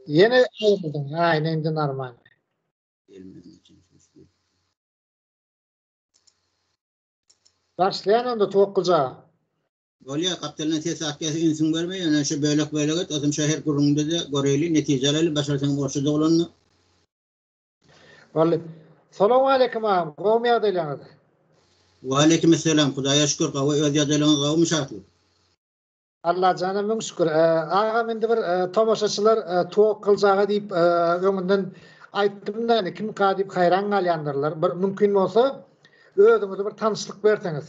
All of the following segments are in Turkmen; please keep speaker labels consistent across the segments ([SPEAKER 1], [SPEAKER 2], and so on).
[SPEAKER 1] Ýene aýryldyň. Aýna indi normal. Başlaýan onda Towakgulja.
[SPEAKER 2] Bolýar, gapdaldan ses zat gelse ünsüň berme, ýöne şu bölek-bölek et, ozem şu her gürrüňde-de göreýli, netije alaýly, başarsaň orça doglanyny.
[SPEAKER 1] Boldy. Salowmaleýkim agam, gowmy ýagdaýlaryňyz?
[SPEAKER 2] Waleýkimessalam, Hudaýa şükür gawy, öz ýagdaýlaryňyz gawumy Şatlyk?
[SPEAKER 1] Allajana müň şükür. Agam indi bir tomaşaçylar Towakgylja aga diýip öňünden aýtdym-da indi kimka diýip haýran galýandyrlar. Bir mümkin bolsa özüňizi bir tanyşlyk berseňiz.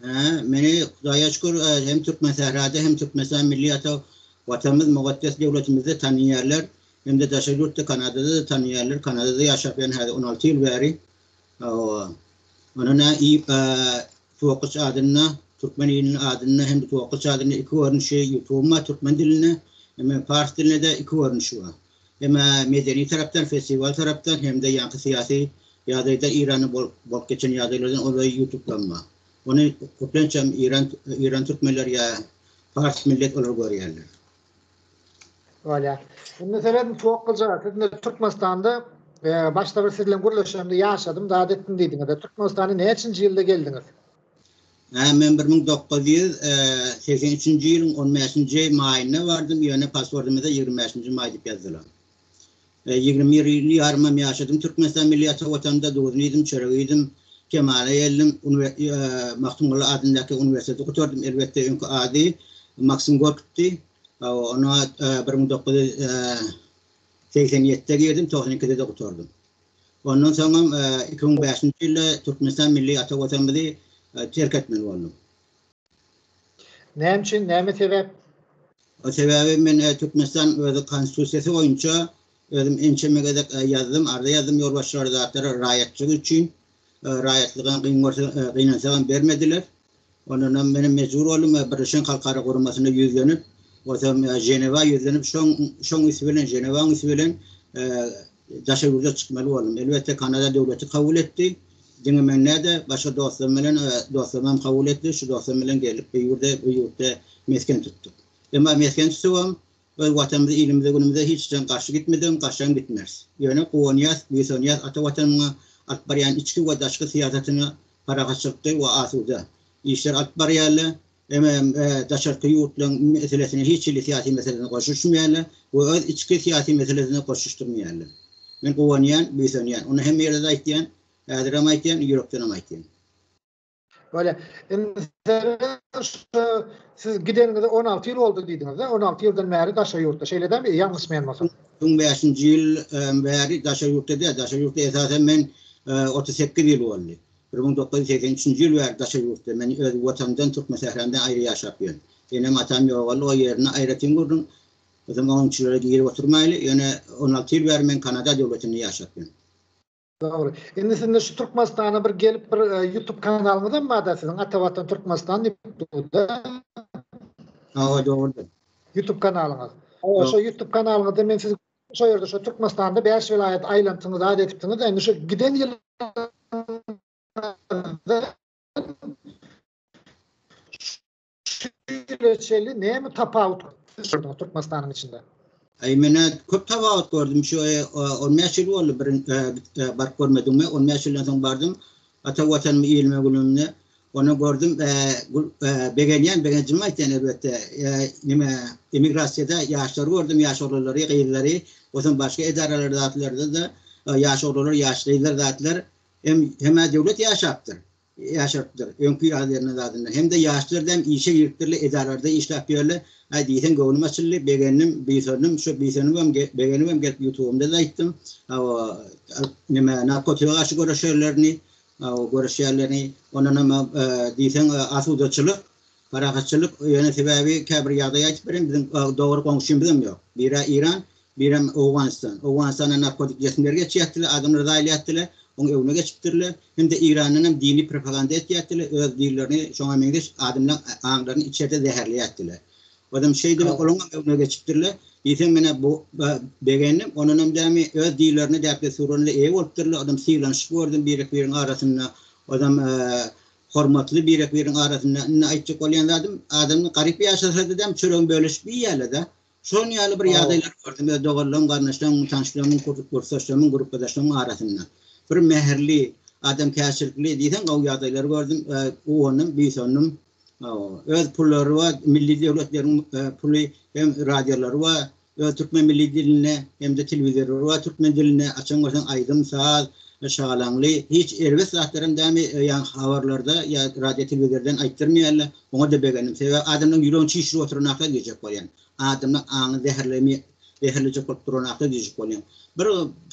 [SPEAKER 2] Hä, meni Hudaýa şükür hem Türkmensährada hem Türkmenistan milli ata Watanymyz mukaddes döwletimizde tanyýarlar hem-de daşary ýurtda Kanadada-da tanyýarlar. Kanadada ýaşap ýörün häzir 16 ýyl bäri. Hawa. Onda nä Tuwakyç adynda, türkmen iliniň adynda hem-de Tuwakyç adynda iki görnüşi ýutubym bar türkmen dilinde, hem pars dilinde-de iki görnüşi bar. Hem medeni tarapdan, festiwal tarapdan hem-de ýaňky syýasy ýagdaýda Eýranda bolup bolup geçen ýagdaýlardan olar ýutublam bar. Ony köplenç hem Eýran Eýran türkmenleri ýa pars millet olar görýärler.
[SPEAKER 1] Bolýar. Indi serediň Tuwakgylyç aga, siz indi Türkmenistanda başda bir siz bilen gürleşemde ýaşadym, zat etdim diýdiňiz. Türkmenistana näçinji ýylda geldiňiz?
[SPEAKER 2] Hä, men 1983-nji ýylyň on bäşinji maýynda bardym, ýöne pasportymyza 25-nji maý diýip ýazdylar. 21 ýyl ýarymam ýaşadym Türkmenistan milli ata Watanynda, duzuny iýdim, çöregi iýdim, kemala geldim, Magtymguly adyndaky uniwersiteti gutardym, elbetde öňki ady Maksim Gorkitdi. Ona 1987-de girdim, 92-de-de gutardym. Ondan soňam 2005-nji ýylda Türkmenistan milli ata Watanymyzy terk etmeli boldum.
[SPEAKER 1] Näme üçin, näme sebäp?
[SPEAKER 2] Sebäbi men Türkmenistan özi konstitusiýasy boýunça özüm ençeme gezek ýazdym, arza ýazdym ýolbaşçylara zatlara raýatçylyk üçin. Raýatlygam gyn görse, gynansagam bermediler. Ondanam menem mejbur boldum Birleşen Halkara Guramasyna ýüzlenip, bolsam Ženewa ýüzlenip, şoň şoň üsti bilen Ženewaň üsti bilen daşary ýurda çykmaly boldum. Elbetde Kanada döwleti kabul etdi. Diňe men däl-de, başga dostlarym bilen, dostlarym hem kabul etdi. Şu dostlarym bilen geldik bu ýurda, bu ýurtda mesgen tutduk. Emma mesgen tutubam, öz Watanymyza, ilimize, günümize hiç haçan garşy gitmedigem, garşam gitmeris. Ýöne guwanýas, buýsanýas ata Watanymyň alyp barýan içki we daşky syýasatyna parahatçylykda we asuda işler alyp barýarlar. Hemem daşarky ýurtlaryň meselesine hiç hili syýasy meselesine goşulyşmaýarlar we öz içki syýasy meselesine goşulyşdyrmaýarlar. Men guwanýan, buýsanýan. Ony hemme ýerde-de aýtýan, häzirem aýtýan, ýürekdenem aýtýan.
[SPEAKER 1] Bolýar. Indi şu siz gideniňize 16 ýyl boldy diýdiňiz-dä? 16 ýyldan bäri daşary ýurtda, şeýle dälmi? Ýalňyşmaýan bolsam.
[SPEAKER 2] 2005-nji ýyl bäri daşary ýurtda däl, daşary ýurtda esasan men 38 ýyl boldy. 1983-nji ýyl bäri daşary ýurtda. Men öz Watanymdan, türkmen sähramdan aýry ýaşap ýörün. Enem-atam ýogaldy, o ýerine aýratyn gürrüň. Bizem oňçulara girip oturmaýly, ýöne 16 ýyl bäri men Kanada döwletinde ýaşap ýörün.
[SPEAKER 1] Dogry. Indi sizde şu Türkmenistana bir gelip bir YouTube kanalyňyzam barda siziň Ata Watan Türkmenistan diýip durda.
[SPEAKER 2] Hawa dogrudyr.
[SPEAKER 1] YouTube kanalyňyz. Hawa şo YouTube kanalyňyzda men sizi şo ýerde şo Türkmenistanda 5 welaýat aýlanypsyňyz zat edipsiňiz. Indi şo giden ýylyňyzda Şu ýyla çenli näme tapawut gördüňiz Türkmenistanyň içinde?
[SPEAKER 2] Aý menä köp tapawut gördüm şu 15 ýyl boldy bir baryp görmedigime 15 ýyldan soň bardym ata watanymy ilime günümde ony gördüm begenýän begenjimi aýtýan elbetde nime emigrasiýada ýaşlary gördüm ýaş oglanlary gyzlary onsoň başga edaralar zatlarda-da ýaş oglanlar ýaş gyzlar zatlar hem hemä döwlet ýaşapdyr Ýaşarypdyr. Öňki ýaz ýerine zadynda. Hem-de ýaşlar däm işe giripdirler, edaralarda işläp ýörler. Aý, diýseň göwnüm açyldy, begendim, buýsandym. Şo buýsanybam, begenibem gelip ýutubymda-da aýtdym. Hawa, neme, narkotige garşy göreşerlerini, hawa, göreşýärlerini. Ondanam, diýseň, asudaçylyk, parahatçylyk. Ýöne sebäbi käbir ýagdaý aýtyp bereýin, biziň dogry goňşymyzam ýok. Biri Eýran, Birem Owganystan. Owganystana narkotik jisimler geçýärdiler, adamlary zaýalaýardylar, oň öňüne geçipdirler. Hem-de Eýrandan hem dini propaganda etýärdiler, öz dinlerini şoňa meňzeş adamlaň aňlaryny içerde zäherleýärdiler. Ozem şeýdibem olaňam öňüne geçipdirler. Diýseň menä bu begendim. Ondanam dämi öz dinlerine däp-dessurlaryna eýe bolupdyrlar. Ozem sylanyşyk gördüm birek-biriň arasynda. Ozem hormatly birek-biriň arasynda. Indi aýtjak bolýan zadym, adamlar garyp ýaşasada dämi çöregini bölüşip iýýärler-de. Şonuň ýaly bir ýagdaýlary gördüm öz doganlarym, garyndaşlarymyň, tanyşlarymyň, kursdaşlarymyň, grupbadaşlarymyň arasynda. Bir mähirli, adamkärçilikli diýseň gowy ýagdaýlary gördüm, guwandym, buýsandym. Öz pullary bar, milli döwletleriň puly hem radiolary bar, öz türkmen milli dilinde hem-de telewizorlary bar türkmen dilinde, açan görseň aýdym, saz, şagalaňly, hiç erbet zatlaram dämi ýa habarlarda ýa radio telewizordan aýtdyrmaýarlar, oňa-da begendim. Sebäbi adamlaryň ýüregini çişirip oturanaklar diýjek bolýan. Adamlaryň aňyny zäherleme zäherlejek bolup duranaklar diýjek bolýan. Bir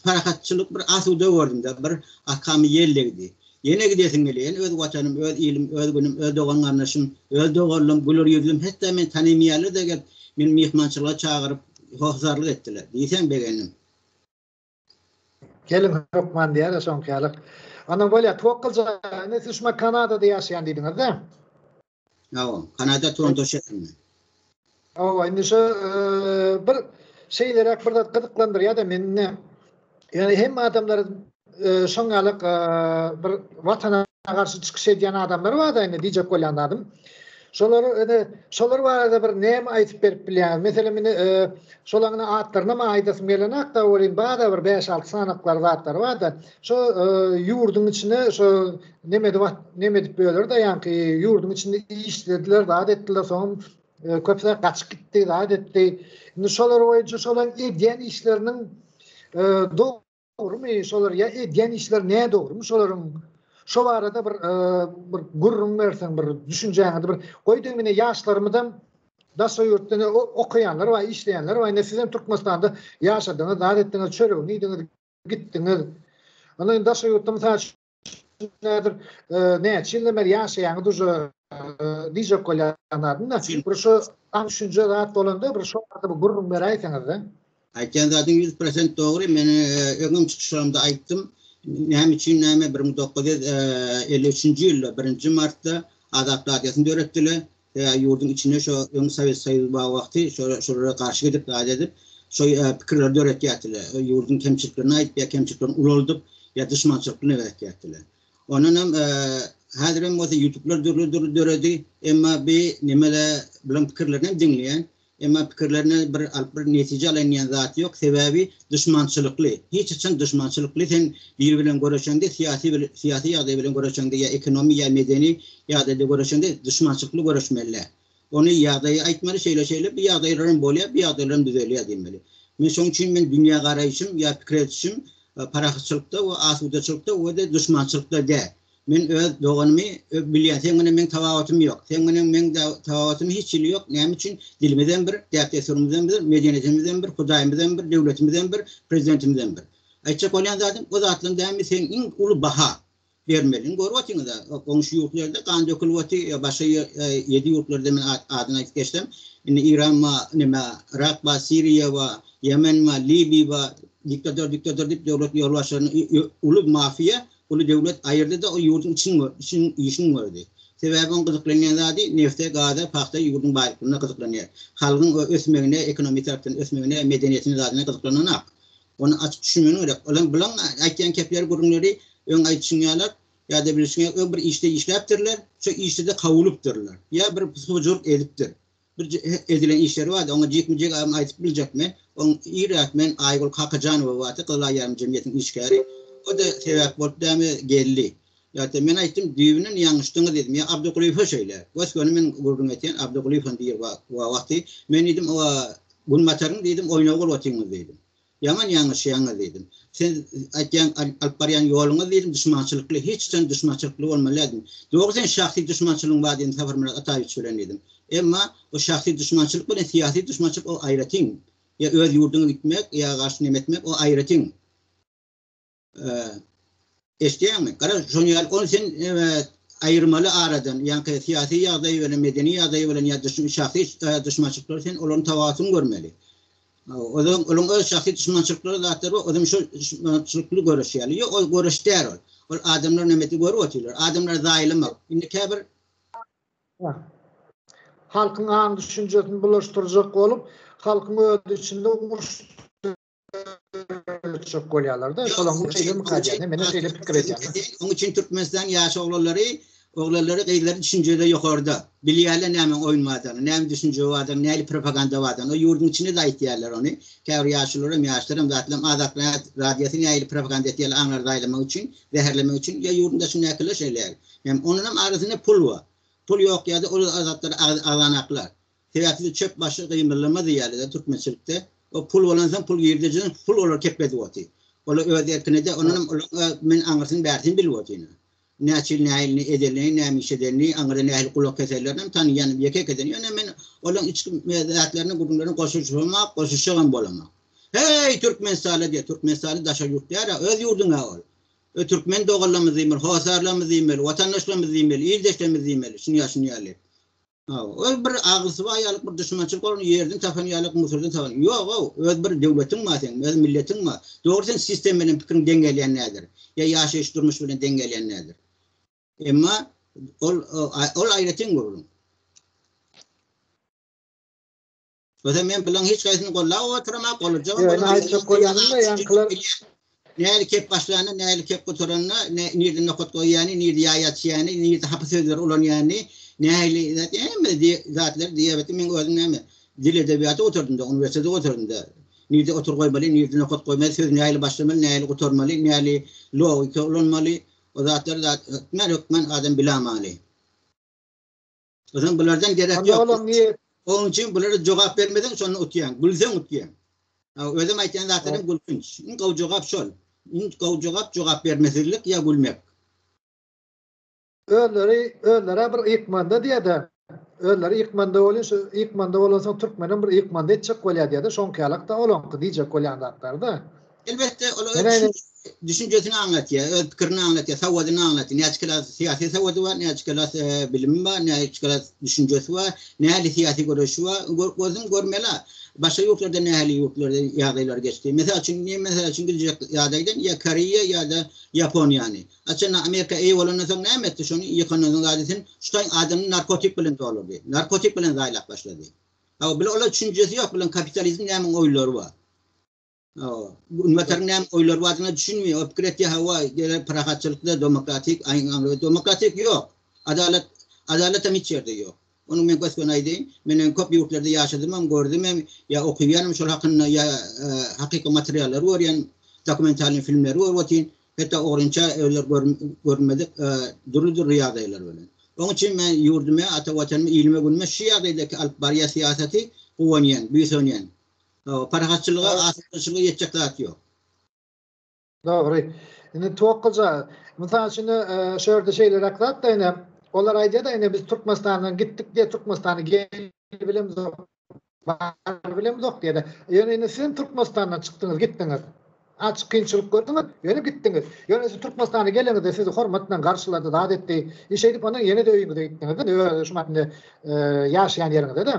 [SPEAKER 2] parahatçylyk, bir asuda gördüm-de, bir arkamy ýel degdi. Ýene gidesim gelýär. Ýene öz Watanym, öz ilim, öz günüm, öz dogan-garyndaşym, öz doganlym, güler ýüzlim, hatda meni tanymaýanlar-da gelip, meni myhmançylyga çagyryp, hossarlyk etdiler. Diýseň begendim.
[SPEAKER 1] Geliň hökman diýer-ä şoňky ýalyk. Ondan bolýar, Towakgylja, indi siz şuma Kanadada ýaşaýan diýdiňiz-dä?
[SPEAKER 2] Hawa, Kanada, Toronto şäherinde.
[SPEAKER 1] Hawa, indi şu bir şeýleräk bir zat gyzyklandyrýar-da meni indi. Ýöne hemme adamlar şoň ýalyk bir watana garşy çykyş edýän adamlar bar-da indi diýjek bolýan zadym. Şolar indi şolar barada bir näme aýdyp berip bilýäňiz? Meselem indi şolaryň indi atlarynam aýdasym gelenok-da welin bar-da bir bäş-alty sanaklar zatlary bar-da. Şo ýurduň içine şo neme edip neme edip böler-de ýaňky ýurduň içinde işlediler, zat etdiler, soňam köpüsi gaçyp gitdi, zat etdi. Indi şolar boýunça şolaryň edýän işleriniň dogrumy, şolar ýa edýän işleri nädogrumy şolaryň şo barada bir bir gürrüň berseň, bir düşünjäňizi bir goý deň ine ýaşlarymyzam daşary ýurtda ine okaýanlar bar, işleýänler bar. Ine sizem Türkmenistanda ýaşadyňyz, zat etdiňiz, çöregini iýdiňiz, gitdiňiz. Onda indi daşary ýurtda mysal üçin häzir näçe ýyldan bäri ýaşaýaňyz uje diýjek bolýan zadym-da. Bir şu aň düşünje zat bolanda bir şo barada bir gürrüň beräýseňiz-de.
[SPEAKER 2] Aýtýan zadyň 100% dogry. Men öňem çykyşlarymda aýtdym. Näme üçin näme 1953-nji ýylda birinji martda Azat radiosyny döretdiler. Sebäbi ýurduň içinde şo öň Sowet Soýuzy bar wagty şolara garşy gidip zat edip şo pikirleri döretýärdiler. Ýurduň kemçiliklerini aýdyp ýa kemçiliklerini ulaldyp ýa duşmançylykly döretýärdiler. Ondanam häzirem bolsa ýutublar dürli-dürli döredi. Emma bi nemele bulaň pikirlerini hem diňleýän. Emma pikirlerine bir alyp bir netije alaýyn diýen zat ýok. Sebäbi duşmançylykly. Hiç haçan duşmançylykly sen biri bilen göreşeňde syýasy syýasy ýagdaý bilen göreşeňde ýa ekonomi ýa medeni ýagdaýda göreşeňde duşmançylykly göreşmeli däl. Ony ýagdaýy aýtmaly şeýle şeýle bu ýagdaýlaram bolýar bu ýagdaýlaram düzelýär diýmeli. Men şoň üçin men dünýä garaýşym ýa pikir edişim parahatçylykda we asudaçylykda we-de duşmançylykda däl. Men öz doganymy bilýän, seň bilen meň tabawatym ýok. Seň bilen meň tabawatym hiç hili ýok. Näme üçin? Dilimizem bir, däp-dessurymyzam bir, medeniýetimizem bir, Hudaýymyzam bir, döwletimizem bir, prezidentimizem bir. Aýtjak bolýan zadym, o zatlaryň dämi sen iň uly baha bermeli. Indi görüp otyňyz-a, goňşy ýurtlarda gan dökülip oty, ýa başga ýedi ýurtlarda men adyny aýdyp geçsem, indi Iran bar, neme, Yrak bar, Siriýa bar, Ýemen bar, Libiýa bar, diktator, diktator diýip döwlet ýolbaşçylaryny uly mafiýa Uly döwlet aýyrdy-da o ýurduň için için işini gördi. Sebäbi oň gyzyklanýan zady nefte, gaza, pagta ýurduň baýlyklaryna gyzyklanýar. Halgyň ösmegine, ekonomi tarapdan ösmegine, medeniýetine zadyna gyzyklananak. Ony açyk düşünmeniň gerek. Olaň bulaň aýtýan kepleri gürrüňleri öň aýdyşyň ýalak ýa-da bilşiň ýaly öň bir işde işläpdirler, şo işde-de kawulypdyrlar. Ýa bir psihojylyk edipdir. Bir edilen işleri bardy, oňa jikme-jik aýdyp biljek men. Oň irräk men Aýgül Kakajanowa bardy, Gyzyl Aý ýarym jemgyýetiniň işgäri. O-da sebäp bolup dämi geldi. Ýa-da men aýtdym, düýbünden ýalňyşdyňyz diýdim. Ýa Abdygulyýewe şeýle. Gös-göni men gürrüň etýän, Abdygulyýew diýir wagty. Men diýdim, Günbataryň diýdim, oýnagy bolup otyňyz diýdim. Ýaman ýalňyşýaňyz diýdim. Siz aýtýan alyp barýan ýoluňyz diýdim duşmançylykly, hiç haçan duşmançylykly bolmaly däl diýdim. Dogry seň şahsy duşmançylygyň bar diýdim Saparmyrat Ataýewiç bilen diýdim. Emma o şahsy duşmançylyk bilen syýasy duşmançylyk o aýratyn. Ýa öz ýurduňa gitmek ýa garşy neme etmek o aýratyn. Eşidýäňmi? Gara, şonuň ýaly, ony sen aýyrmaly aradan, ýaňky syýasy ýagdaý bilen, medeni ýagdaý bilen ýa şahsy duşmançylyklary sen olaryň tabatyny görmeli. Olaryň olaryň öz şahsy duşmançylyklary zatlary bar, ozem şol duşmançylykly göreşýärler. Ýok, ol göreş däl ol. Ol adamlar nemesi görüp otyrlar. Adamlary zaýalamak. Indi käbir
[SPEAKER 1] Halkyň aň-düşünjesini bulaşdyrjak bolup, halkyň öz içinde uruş döretjek bolýarlar-da. Şolaň şeýle mi kadýan? Meni şeýle pikir edýän.
[SPEAKER 2] Oň üçin Türkmenistan ýaş oglanlary. Oglanlary gyzlary düşünjede ýokarda. Bilýärler nämäň oýun bardygyny, näme düşünje bardygyny, nähili propaganda bardygyny. O ýurduň içinde-de aýtýarlar ony. Käbir ýaşulularam, ýaşlaram zatlaram Azatlyk radiosy nähili propaganda etýärler aňlary zaýalamak üçin, zäherlemek üçin. Ýa ýurduň daşyndakylar şeýle. Hem onunam arasynda pul bar. Pul ýok ýa-da ol zatlary agzanaklar. Sebäpsiz çöp başy gymyllamaz diýýärler-de türkmençilikde. O pul bolansoň pul girdejiden pul olar kepledip otyr. Olar öz erkine-de onunam olaň men aňyrsyny bärsini bilip otyryn. Näçe ýyl nähili edenini, näme iş edenini, aňyrda nähili gulak keserlerini tanaýan ýeke-ýekeden. Ýöne men olaň içki zatlaryna, gürrüňlerine goşulyşamok, goşulyşjagam bolamok. Heý, Türkmenistana diýýär. Türkmenistany daşary ýurt däl-ä, öz ýurduň-a ol. Ö, türkmen doganlarymyz diýmeli, hossarlarymyz diýmeli, watandaşlarymyz diýmeli, ildeşlerimiz diýmeli, şunýa şunýaly. Hawa, ol bir agzysy bar ýalyk bir duşmançylyk bar, ony ýerden tapan ýalyk, Müsürden tapan. Ýog-ow, öz bir döwletiň bar seň, öz milletiň bar. Dogry sen sistem bilen pikiriň deň gelýän däldir. Ýa ýaşaýyş durmuş bilen deň gelýän däldir. Emma ol ol aýratyn gürrüň. Ýogsa men bulaň hiç haýsyny gollap oturamok, gollajagam
[SPEAKER 1] Ýöne
[SPEAKER 2] bolamok.
[SPEAKER 1] aýtjak bolýanym-da ýaňkylar
[SPEAKER 2] Nähili kep başlanyny, nähili kep gutaranyny, nirde nokat goýýany, nirde ýaý açýany, nirde hapa sözleri ulanýany, nähili zat, hemme zatlary diýäbetde meň özüm näme, dil edebiýaty gutardym-da, uniwersiteti gutardym-da. Nirde otur goýmaly, nirde nokat goýmaly, sözi nähili başlamaly, nähili gutarmaly, nähili logika ulanmaly, o zatlary zat hökmän hökmän adam bilamaly. Ozan bulardan gerek
[SPEAKER 1] Onda
[SPEAKER 2] ýok.
[SPEAKER 1] olaň niýeti
[SPEAKER 2] Onuň üçin bulara jogap bermeseň şonda utýaň. Gülseň utýaň. Ha, özüm aýtýan zatlarym gülkünç. Iň gowy jogap şol. Iň gowy jogap jogap bermesizlik ýa gülmek.
[SPEAKER 1] Özleri özlerä bir ykmanda diýýä-de. Özleri ykmanda bolýa, şu ykmanda bolansoň türkmenem bir ykmanda etjek bolýa diýýä-de, şoňky ýalak-da olaňky diýjek bolýan zatlary-da.
[SPEAKER 2] Elbetde, ol öz düşünjesini aňlatýar, öz pikirini aňlatýar, sowadyny aňlatýar. Näçe klas syýasy sowady bar, näçe klas bilimi bar, näçe klas düşünjesi bar, nähili syýasy göreşi bar, gözüň görmeli. Başga ýurtlarda nähili ýurtlarda ýagdaýlar geçdi. Mysal üçin, ne mysal üçin gidjek ýagdaýdan ýa Koreýa ýa-da Ýaponiýany. Haçanda Amerika eýe bolandan soň näme etdi? Şony ýykandan soň zadysyny şu taýyn adamyny narkotik bilen doldurdy. Narkotik bilen zaýalap başlady. Hawa, bile olar düşünjesi ýok, bilen kapitalizm näme oýunlary bar. Günbataryň näme oýlary bardygyna düşünmeýär. O pikir etýär, hawa, geler parahatçylykda demokratik, aňry demokratik ýok. Adalat, adalatam hiç ýerde ýok. Ony men gös-göni aýdaýyn. Men hem köp ýurtlarda ýaşadymam, gördümem, ýa okaýanam şol hakynda, ýa hakyky materiallary görýän, dokumentalnyý filmleri görüp otyryn. Hatda ogrynça öler görünmedik dürli-dürli ýagdaýlar bilen. Onuň üçin men ýurdumy, ata Watanymy, ilime-günüme şu ýagdaýdaky alyp barýan syýasaty guwanýan, buýsanýan. Parahatçylyga, asudaçylyga ýetjek zat ýok.
[SPEAKER 1] Dogry. Indi Tokgaja, mysal üçin, şu ýerde şeýleräk zat-da ine, olar aýdýar-da ine biz Türkmenistandan gitdik diýýär, Türkmenistana gelip bilemzok, baryp bilemzok diýýär-de. Ýöne indi siz hem Türkmenistandan çykdyňyz, gitdiňiz. Açyk kynçylyk gördüňiz, ýöne gitdiňiz. Ýöne siz Türkmenistana geleňizde sizi hormat bilen garşylady, zat etdi. E şeýdip ondan ýene-de öýüňize gitdiňiz-de, şu indi ýaşaýan ýeriňize-de.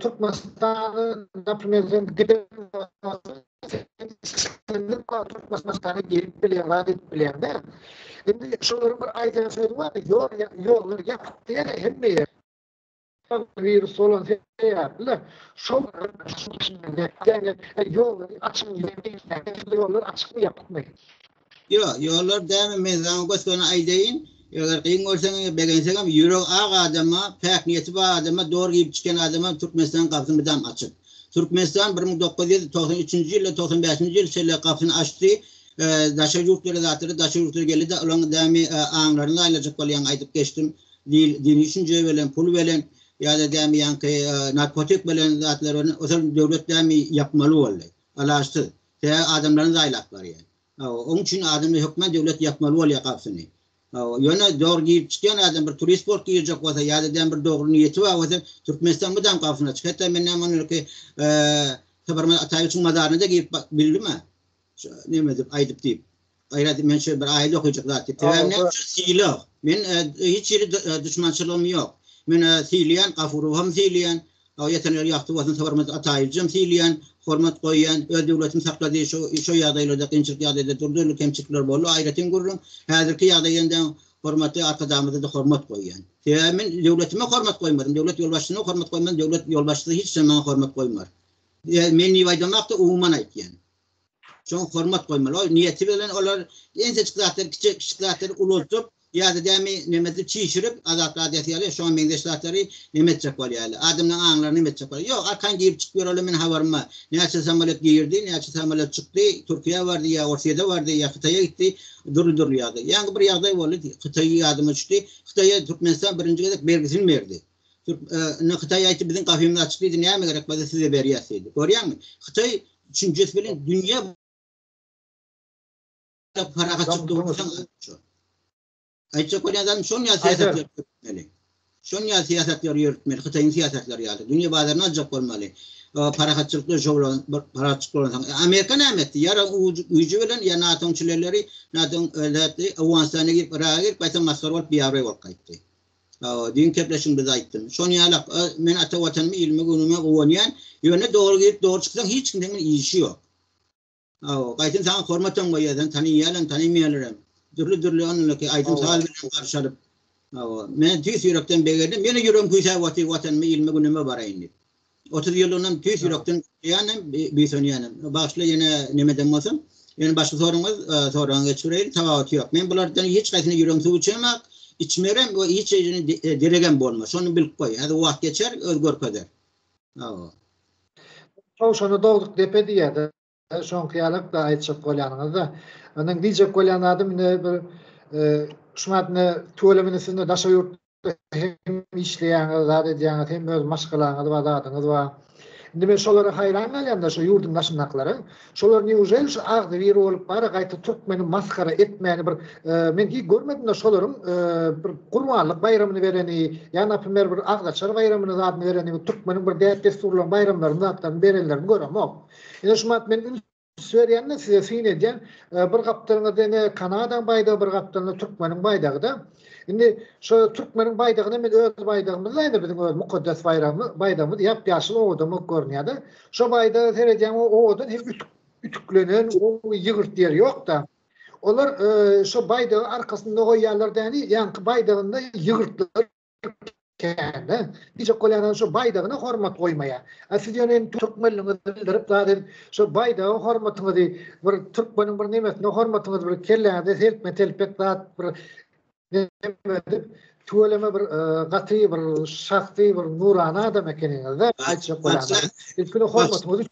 [SPEAKER 1] Türkmenistana, naprimer, sen giden Türkmenistana gelip bilýän, zat edip bilýän däl. Indi şolaryň bir aýdan sözi bar, ýol ýollar ýapyk diýýär hemme ýer. Wirus bolan sebäpli şol ýollary açyň ýollar açykmy ýapykmy?
[SPEAKER 2] Ýok, ýollar dämi men saňa gös-göni aýdaýyn, eger kyn görseňem, begenseňem ýüregi ak adama, päk niýeti bar adama, dogry girip çykýan adama Türkmenistanyň gapysy mydam açyk. Türkmenistan 1993-nji ýyldan 95-nji ýyl çenli gapysyny açdy, daşary ýurtlara zatlara daşary ýurtlara geldi-de olaň dämi aňlaryny aýlajak bolýan aýdyp geçdim. Dini düşünje bilen, pul bilen ýa-da dämi ýaňky narkotik bilen zatlar bilen ozal döwlet dämi ýapmaly boldy. Alaçsyz. Sebäbi adamlaryny zaýalap barýar. Hawa, oň üçin adamlar hökman döwlet ýapmaly bolýar gapysyny. Hawa, ýöne dogry girip çykýan adam bir turist bolup girjek bolsa ýa-da dämi bir dogry niýeti bar bolsa Türkmenistan mydam gapysyny açyk. Hatda men näme onurky Saparmyrat Ataýewiçiň mazaryna-da girip bildim-ä. Şu neme diýip aýdyp diýip. Gaýrat men şu bir aýat okajak zat diýip. Sebäbi näme üçin sylag. Men hiç hili duşmançylygym ýok. Men sylaýan, Gafurowy hem sylaýan. Ýatan ýeri ýagty bolsun Saparmyrat Ataýewiçi hem sylaýan, hormat goýýan. Öz döwletini saklady şu şu ýagdaýlarda kynçylyk ýagdaýda dürli-dürli kemçilikler boldy aýratyn gürrüň. Häzirki ýagdaýynda hormatly Arkadagymyza-da hormat goýýan. Sebäbi men döwletime hormat goýmadym, döwlet ýolbaşçysyna hormat goýmadym, döwlet ýolbaşçysy hiç haçan maňa hormat goýmar. Men diýip aýdamakda umuman aýtýan. Şoňa hormat goýmaly. Ol niýeti bilen olar inçejik zatlary, kiçijik kiçijik zatlary ulaltyp, ýa-da dämi neme edip çişirip, Azat Radiosy ýaly şoňa meňzeş zatlary neme etjek bolýarlar. Adamlaryň aňlaryny neme etjek bolýar. Ýok, arkaýyn girip çykyp ýöreli men habarym bar. Näçe samolýot girdi, näçe samolýot çykdy, Türkiýä bardy ýa Orsýede bardy ýa Hytaýa gitdi, dürli-dürli ýagdaý. Ýaňky bir ýagdaý boldy, Hytaý ýadyma düşdi. Hytaýa Türkmenistan birinji gezek bergisini berdi. Indi Hytaý aýtdy, biziň gapymyz açyk diýdi, näme gerek bolsa size berýäs diýdi. Görýäňmi? Hytaý düşünjesi bilen dünýä parahatçylykda bolsaň şo. Aýtjak bolýan zadym şon ýaly syýasatlary ýöretmeli. Şon ýaly syýasatlary ýöretmeli, Hytaýyň syýasatlary ýaly. Dünýä bazaryny aljak bolmaly. Parahatçylykda şo bolan, parahatçylyk bolansoň. Amerika näme etdi? Ýaragyň güýji bilen ýa NATO-nyň çileleri, NATO-nyň Owganystana girip, Yraga girip gaýtam masgara bolup, biabraý bolup gaýtdy. Hawa, düýn gepleşigimde-de aýtdym. Şony ýalak, men ata Watanyma, ilime, günüme guwanýan. Ýöne dogry girip, dogry çyksaň hiç kimden işi ýok. Hawa, gaýtam saňa hormatam goýýar, seni tanaýarlar, tanaýmaýarlaram. Dürli-dürli onundaky aýdym-saz bilen garşy alyp. Hawa, men tüýs ýürekden begendim. Ýene ýüregim küýsäp otyr, Watanyma, ilime, günüme baraýyn diýip. 30 ýyllygyndan tüýs ýürekden gutlaýan hem, buýsanýan hem. Bagyşla ýene nemeden bolsam. Ýene başga soragyňyz, soragyňa geçibereýin, tapawuty ýok. Men bulardan hiç haýsyna ýüregim suw içemok, içmerem we hiç ýerine deregem bolmaz. Şony bilip goý. Häzir wagt geçer, öz görkezer. Hawa.
[SPEAKER 1] Towşany dogduk depe diýýär-de. Şoňky ýalak-da aýtjak bolýanyňyz-da. Meniň diýjek bolýan zadym indi bir şumat indi tüweleme indi siz indi daşary ýurt hem işleýäňiz, zat edýäňiz, hem öz maşgalaňyz bar, zadyňyz bar. Indi men şolara haýran galýan-da, şu ýurduň daşyndakylara. Şolar neuželi şu agzybir bolup bara gaýta türkmeni masgara etmäni bir men hiç görmedim-de şolaryň bir gurbanlyk baýramyny bereni, ýa naprimer bir agzaçar baýramyny zadyny bereni, türkmeniň bir däp-dessurlaryny, baýramlaryny zatlaryny berenlerini göremok. Ine şu wagt men üns berýän-de size syn edýän, bir gapdalyňyzda ine Kanadaň baýdagy, bir gapdalynda türkmeniň baýdagy-da. Indi şo türkmeniň baýdagyna men öz baýdagymyz-da indi biziň öz mukaddes baýragymyz, baýdagymyz ýap-ýaşyl owadan bolup görünýär-de. Şo baýdaga seredýäň o owadan hem ütüklenen, gowy ýygyrt ýeri ýok-da. Olar şo baýdagy arkasynda goýýarlar däni, ýaňky baýdagynda ýygyrtlar Kände. Diýjek bolýanam şo baýdagyna hormat goýmaýar. A siz ýöne indi türkmenligiňizi bildirip zat edip şo baýdaga hormatyňyzy bir türkmeniň bir nemesine hormatyňyzy bir kelläňizde selpme telpek zat bir neme edip tüweleme bir gaty bir şahsy bir nurana adam ekeniňizde aýtjak bolýanam. Ilkine hormatyňyzy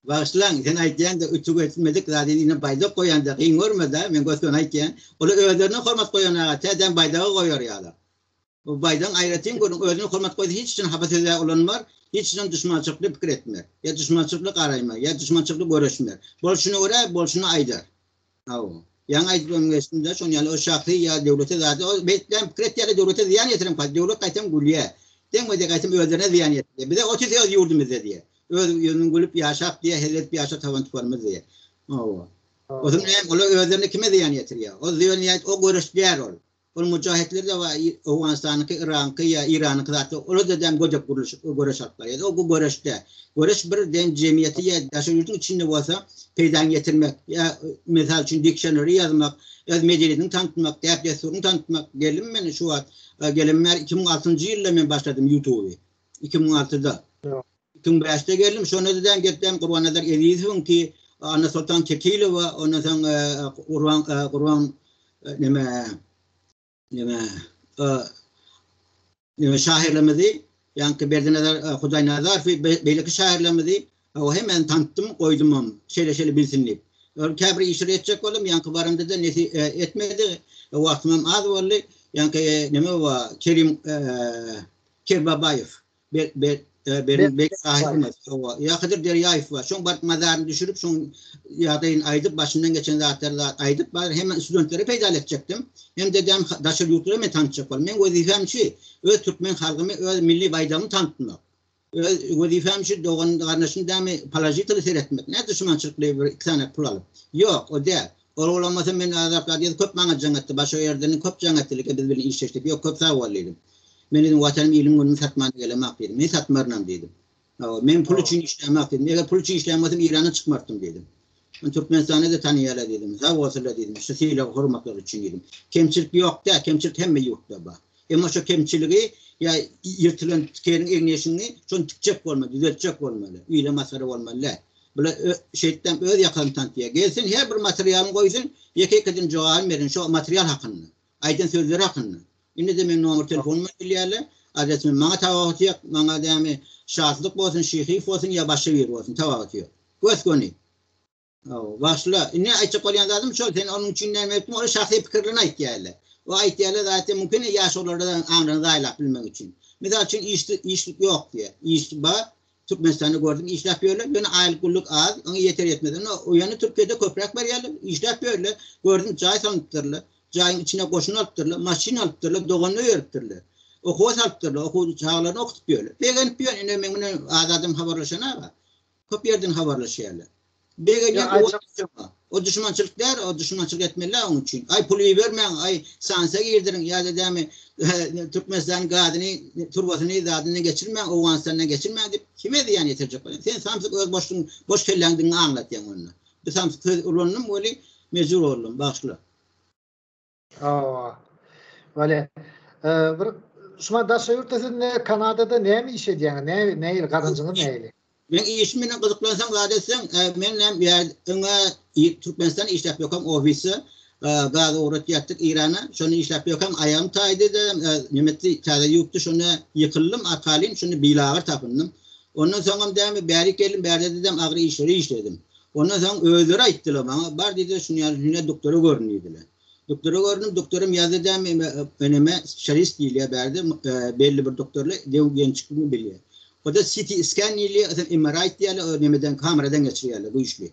[SPEAKER 2] Bagyşlaň, sen aýtýaň-da ütük etmedik zady ine baýdak goýanda kyn görme-dä, men gös-göni aýtýan. Olar özlerine hormat goýan aga täzeden baýdagy goýar ýaly. Bu baýdagyň aýratyn görüň, özüne hormat goýsa hiç haçan hapa söz-ä ulanmar, hiç haçan duşmançylykly pikir etmez, ýa duşmançylykly garaýmaz, ýa duşmançylykly göreşmez. Bolşuna görä bolşuny aýdar. Hawa. Ýaňy aýdyp öňe geçdim-de, şonuň ýaly o şahsy ýa döwlete zady, o beýtdem pikir etýärler, döwlete zyýan ýetiren gaýtam, döwlet gaýtam gülýär. Deň we gaýtam özlerine zyýan ýetirýär. Bize otys öz ýurdumyzda diýýär. Öz ýüzüň gülüp ýaşap diýýär, hezil edip ýaşa taban tupanymyz diýýär. Hawa. Ozuň näme, olar özlerine kime zyýan ýetirýär? O zyýan ýa o göreşýär ol. Ol mujahitler-de bar, Owganystanyňky, Yragyňky ýa Iranyňky zatlar, olar-da däm gödek gurluş, göreş alyp barýar. O bu göreş däl. Göreş bir deň jemgyýeti ýa daşary ýurduň içinde bolsa peýdaňy ýetirmek, ýa mysal üçin diksioneri ýazmak, öz medeniýetiňi tanytmak, däp-dessuryňy tanytmak. Geldim men şu wagt, gelenim bäri 2006-njy ýylda men başladym ýutuby. 2006-da. 2005-de geldim, şonda-da däm gelip däm Gurbannazar Ezizowyňky, Annasoltan Kekilowa, ondan soň Gurban Gurban neme neme neme şahyrlarymyzy, ýaňky Berdinazar Hudaýnazarowy, beýleki şahyrlarymyzy o hemmäni tanytdym, goýdumam, şeýle-şeýle bilsin diýip. Ol käbir işleri etjek boldum, ýaňky baramda-da nesi etmedi, wagtymam az boldy. Ýaňky neme bar, Kerim Kerbabaýew. Be, be, e, berin bek sahibimiz. Hawa. Ýa Hydyr Derýaýew bar. Şoň baryp mazaryny düşürip, şoň ýagdaýyny aýdyp, başyndan geçen zatlary zat aýdyp, bar hem studentlere peýdaly etjekdim. Hem de däm daşary ýurtlara men tanytjak boldum. Men wezipem şu, öz türkmen halkymy, öz milli baýdagymy tanytmak. Öz wezipem şu dogan garyndaşym dämi položiteli seretmek. Ne duşmançylykly bir iki sany pul alyp. Ýok, o däl. Ol bolamasa men Azat Radioda köp maňa jaň etdi. Başga ýerden köp jaň etdiler, biz bilen işleşdik. Ýok, köp sag bol diýdim. Men diýdim, Watanym, ilim günümi satman gelemak diýdim. Men satmarynam diýdim. Hawa, men pul üçin işlämok diýdim. Eger pul üçin işlän bolsam Irana çykmardym diýdim. Men Türkmenistany-da tanaýarlar diýdim. Sag bolsunlar diýdim. Şu sylag hormatlary üçin diýdim. Kemçilik ýok däl, kemçilik hemme ýurtda bar. Emma şo kemçiligi ýa ýyrtylan tikeniň egni-eşigini şony tikjek bolmaly, düzeltjek bolmaly. Ile masgara bolmaly däl. Bular şeýtdem öz ýakasyny tantýar. Gelsin her bir materialyny goýsun, ýeke-ýekeden jogabyny berin şo material hakynda. Aýdan sözleri hakynda. Indi-de meň nomer telefonymam bilýärler, adresimem. Maňa tapawuty ýok. Maňa dämi Şatlyk bolsun, Şyhyýew bolsun ýa başga biri bolsun, tapawuty ýok. Gös-göni. Hawa, bagyşla. Indi aýtjak bolýan zadym şol, sen onuň üçin näme etdiň, ol şahsy pikirlerini aýtýarlar. O aýtýarlar zat mümkin ýaş olarda aňlaryny zaýalap bilmek üçin. Mysal üçin iş işlik ýok diýýär. Iş bar, Türkmenistanda gördüm işläp ýörler, ýöne aýlyk günlük az, oňa ýeter ýetmez. Ýöne ýöne Türkiýede köpräk berýärler, işläp ýörler. Gördüm jaý salynypdyrlar, jaýyň içine goşun alypdyrlar, maşyn alypdyrlar, doganyny öýeripdirler. Okuwa salypdyrlar, okuw çagalaryny okudyp ýörler. Begenip ýör, ine meň bilen az adam habarlaşan-a. Köp ýerden habarlaşýarlar. Begenýän o O duşmançylyk däl, o duşmançylyk etmeli oň üçin. Aý pul ibermäň, aý sanksiýa girdiriň ýa-da dämi Türkmenistanyň gazyny, turbasyny zadyny geçirmäň, Owganystandan geçirmäň diýip kime zyýan ýetirjek bolýaň? Sen samsyk öz boşlugyň, boş kelläňdigiňi aňlatýaň onda. Bir samsyk söz ulandym weli mejbur boldum, bagyşla.
[SPEAKER 1] Hawa. Wale. Bir şuma daşary ýurtda siz ne Kanadada näme iş edýäňiz? Näme nähili gazanjyňyz nähili?
[SPEAKER 2] Men işim bilen gyzyklansaň zat etseň, men näm ýa öňe Türkmenistan işläp ýokam ofisde gaz ugratýardyk Irana, şonda işläp ýokam aýagym taýdy-da, nemetdi täze ýükdi şonda ýykyldym arkalyn şonda bilagyr tapyndym. Ondan soňam dämi bärik geldim bärde-de däm agyr işleri işledim. Ondan soň özleri aýtdylar maňa, bar diýdiler, şuny ýaly hünär doktora görün diýdiler. Doktora göründüm, doktoram ýazdy dämi, eneme spesialist diýilýär bärde, belli bir doktorlar dew gençikini bilýär. O-da CT scan diýilýär, o MRI diýýärler, o nemeden kameradan geçirýärler güýçli.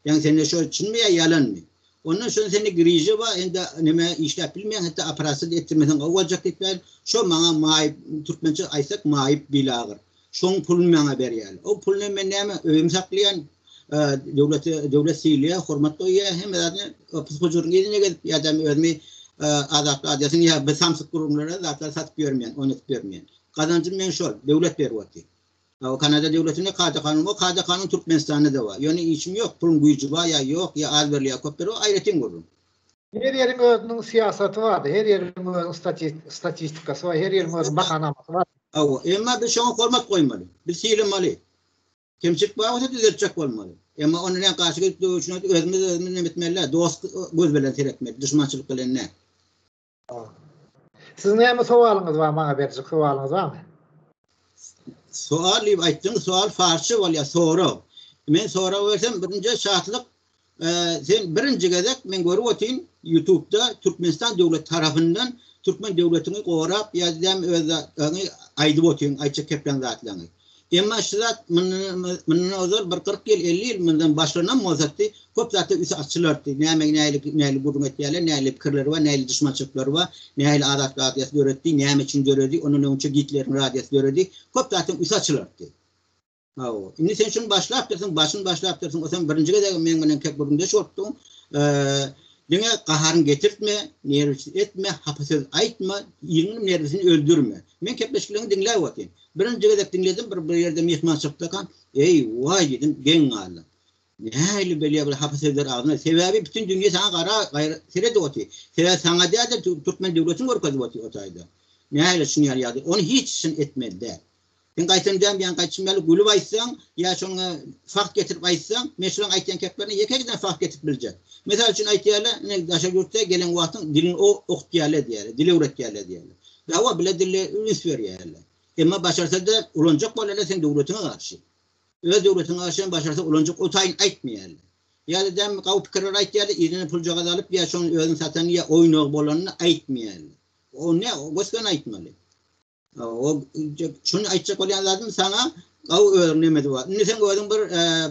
[SPEAKER 2] Ýagny sende şo çynmy ýa ýalanmy? Ondan soň sende griža bar, indi neme işläp bilmeýäň, hatda operasiýa etdirmeseň gowy boljak diýip, şo maňa maýyp, türkmençe aýtsak maýyp bilagyr. Şoň puluny maňa berýärler. O puluny men näme öýüm saklaýan, döwlete döwlet sylaýar, hormat goýýar, hemme zadyny pus-hujuryň yzyna gezip ýa-da özümi Azatlyk Radiosyny ýa bir samsyk gürrüňlere zatlar satyp ýörmeýän, oýnadyp ýörmeýän. Gazanjym meň şol, döwlet berip otyr. Kanada döwletinde kada-kanun bar, kada-kanun Türkmenistanda-da bar. Ýöne işim ýok, puluň güýji bar ýa ýok, ýa az berilýär, köp berilýär, o aýratyn gürrüň.
[SPEAKER 1] Her ýeriň özüniň syýasaty bardy, her ýeriň özüniň statistikasy bar, her ýeriň özüniň bahanamasy bar.
[SPEAKER 2] Hawa, emma biz şoňa hormat goýmaly. Biz sylamaly. Kemçilik bar bolsa düzeltjek bolmaly. Emma ony näme garşy gelip döwüşine özümiz özümiz näme etmeli däl, dost göz bilen seretmeli, duşmançylyk bilen däl.
[SPEAKER 1] Siziň näme sowalyňyz bar maňa berjek sowalyňyz barmy?
[SPEAKER 2] Sowal diýip aýtdyň, sowal farsça bolýar, sorag. Men sorag bersem birinji şatlyk Sen birinji gezek men görüp otyryn ýutubda Türkmenistan döwlet tarapyndan Türkmen döwletini gorap ýa däm öz zatlaryňy aýdyp otyň aýtjak kepleň zatlaryňy. Emma şu zat mundan ozal bir 40 ýyl 50 ýyl mundan başlanan bolsatdy köp zatlar üsti açylardy näme nähili nähili gürrüň etýärler nähili pikirleri bar nähili duşmançylyklary bar nähili azat radiosy döretdi näme üçin döredi ondan öňçe Gitleriň radiosy döredi köp zatlaryň üsti açylardy. Hawa. Indi sen şuny başlapdyrsyň, başyny başlapdyrsyň. O sen birinji gezek meň bilen kep gürrüňdeş bolupdyň. Diňe gaharyňy getirtme, nerwsiz etme, hapa söz aýtma, iliň nerwisini öldürme. Men kepleşikleriňi diňläp otyryn. Birinji gezek diňledim, bir bir ýerde myhmançylykdakam, eý, waý diýdim, geň galdym. Nähili belýär bir hapa sözler agzyna. Sebäbi bütin dünýe saňa gara, gaýra seredip otyr. Sebäbi saňa däl-de, türkmen döwletini görkezip otyr o taýda. Nähili şuny ýaly ýagdaý. Ony hiç çyn etmeli däl. Sen gaýtam däm ýaňky aýtşym ýaly gülüp aýtsaň ýa şoňa fakt getirip aýtsaň, men şolaň aýtýan keplerine ýeke giden fakt getirip biljek. Mysal üçin aýtýarlar, ine daşary ýurtda gelen wagtyň dilini okutýarlar diýýärler, dil öwretýärler diýýärler. Hawa, bile dille üns berýärler. Emma başarsa-da ulanjak bolýarlar seň döwletiňe garşy. Öz döwletiňe garşy hem başarsa ulanjak o taýyn aýtmaýarlar. Ýa-da däm gawy pikirler aýtýarlar, yzyna puljagaz alyp ýa şoň özüni satany ýa oýnagy bolanyny aýtmaýarlar. O ne, o gös-göni aýtmaly. O şuny aýtjak bolýan zadym saňa gawy özüň nemesi bar. Indi sen özüň bir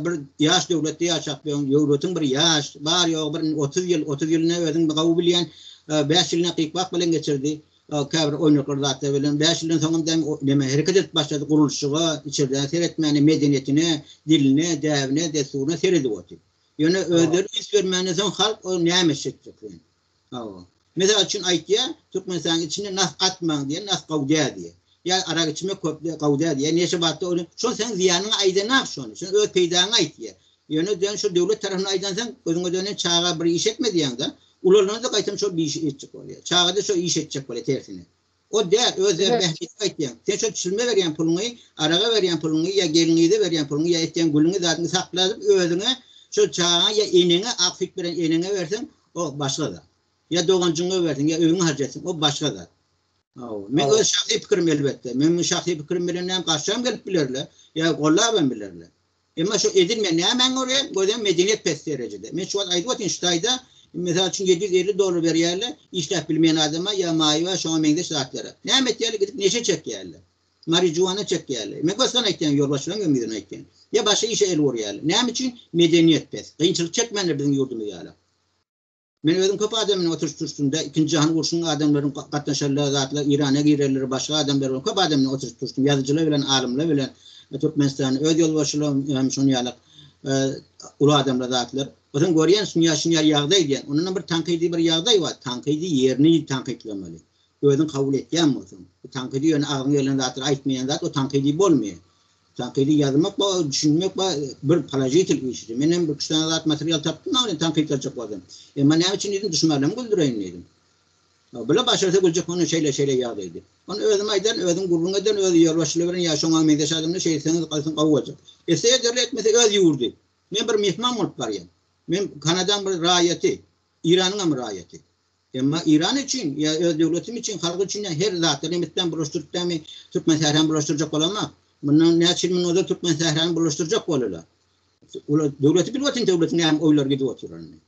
[SPEAKER 2] bir ýaş döwletde ýaşap ýörüň, döwletiň bir ýaş, bar ýogy bir 30 ýyl, 30 ýylyny özüň gawy bilýän, 5 ýylyny gyk-bak bilen geçirdi. Käbir oýnaklar zatlar bilen 5 ýyldan soňam däm neme hereket edip başlady gurluşyga, içerden seretmäne, medeniýetine, diline, däbine, dessuryna seredip otyr. Ýöne özleri üns bermänden soň halk o näme etjek sen? Hawa. Mysal üçin aýtýar, Türkmenistanyň içinde nas atmaň diýen, nas gowy däl diýýär. Ýa arak içmek köp gowy däl diýýär. Neşe batda ony, şol seň zyýanyňa aýdanak şony. Şony öz peýdaňa aýtýar. Ýöne dön şol döwlet tarapyndan aýdansaň, gözüňe dönen çaga bir iş etme diýýäň-de, ulalanda gaýtam şol bir işi etjek bolýar. Çaga-da şo iş etjek bolýar tersine. O däl, öz bähbitini aýtýaň. Sen şo çilime berýän puluňy, araga berýän puluňy ýa gelin-gyza berýän puluňy ýa etýän gülüňi zadyňy sakladyp özüňe şo çagaňa ýa eneňe ak süýt beren eneňe berseň, o başga zat. Ýa doganjygyňa berseň, ýa öýüňe harç etseň, o başga zat. Hawa, meň öz şahsy pikirim elbetde. Meň şahsy pikirim bilen näme garşam gelip bilerler, ýa gollabam bilerler. Emma şu edilmeýän nämäni görýän? Görýän medeniýet pes derejede. Men şu wagt aýdyp otyryn şu taýda mysal üçin 750 dollar berýärler işläp bilmeýän adama ýa maýyba şoňa meňzeş zatlara. Näme etýärler gidip neşe çekýärler. Marijuana çekýärler. Men gös-göni aýtýan ýolbaşçylaryň öň ýüzüne aýtýan. Ýa başga işe el urýarlar. Näme üçin? Medeniýet pes. Kynçylyk çekmändir biziň ýurdumyz ýaly. Men özüm köp adam bilen oturyşyp-turşdum-da, Ikinji jahan urşunyň adamlaryň gatnaşanlar zatlar, Irana girenler, başga adamlar bilen köp adam bilen oturyşyp-turşdum, ýazyjylar bilen, alymlar bilen, Türkmenistanda öz ýolbaşçylarym hem şonuň ýaly uly adamlar zatlar. Onsoň görýän, şunýa şunýa ýagdaý diýen. Ondanam bir tankydy bir ýagdaý bar. Tankydy ýerini tankytlamaly. Özüň kabul etýän bolsaň. Bu tankydy ýöne agzyňa gelen zatlary aýtmaýan zat o tankydy bolmaýar. Tankydy ýazmak bar, düşünmek bar, bir položitel işdi. Men hem bir-iki sany zat material tapdym maňa tankytlajak bolsam. Emma näme üçin diýdim, duşmanlarymy güldüreýin diýdim. Bular başarsa güljek onda şeýle-şeýle ýagdaý diýip. Ony özüm aýdaryn, özüm gürrüň ederin, öz ýolbaşçylar bilen ýa şoňa meňzeş adamlar şeýtseňiz galsyn gowy boljak. Etse ederler, etmese öz ýurdy. Men bir myhman bolup barýan. Men Kanadaň bir raýaty, Iranyňam raýaty. Emma Iran üçin ýa öz döwletim üçin, halk üçin her zatda nemisden bulaşdyryp dämi Türkmen sährany bulaşdyrjak bolanok. Mundan näçe ýyl mundan ozal Türkmen sährany bulaşdyrjak boldular. Olar döwleti bilip otyryn döwletiň näme oýlary gidip otyranyny.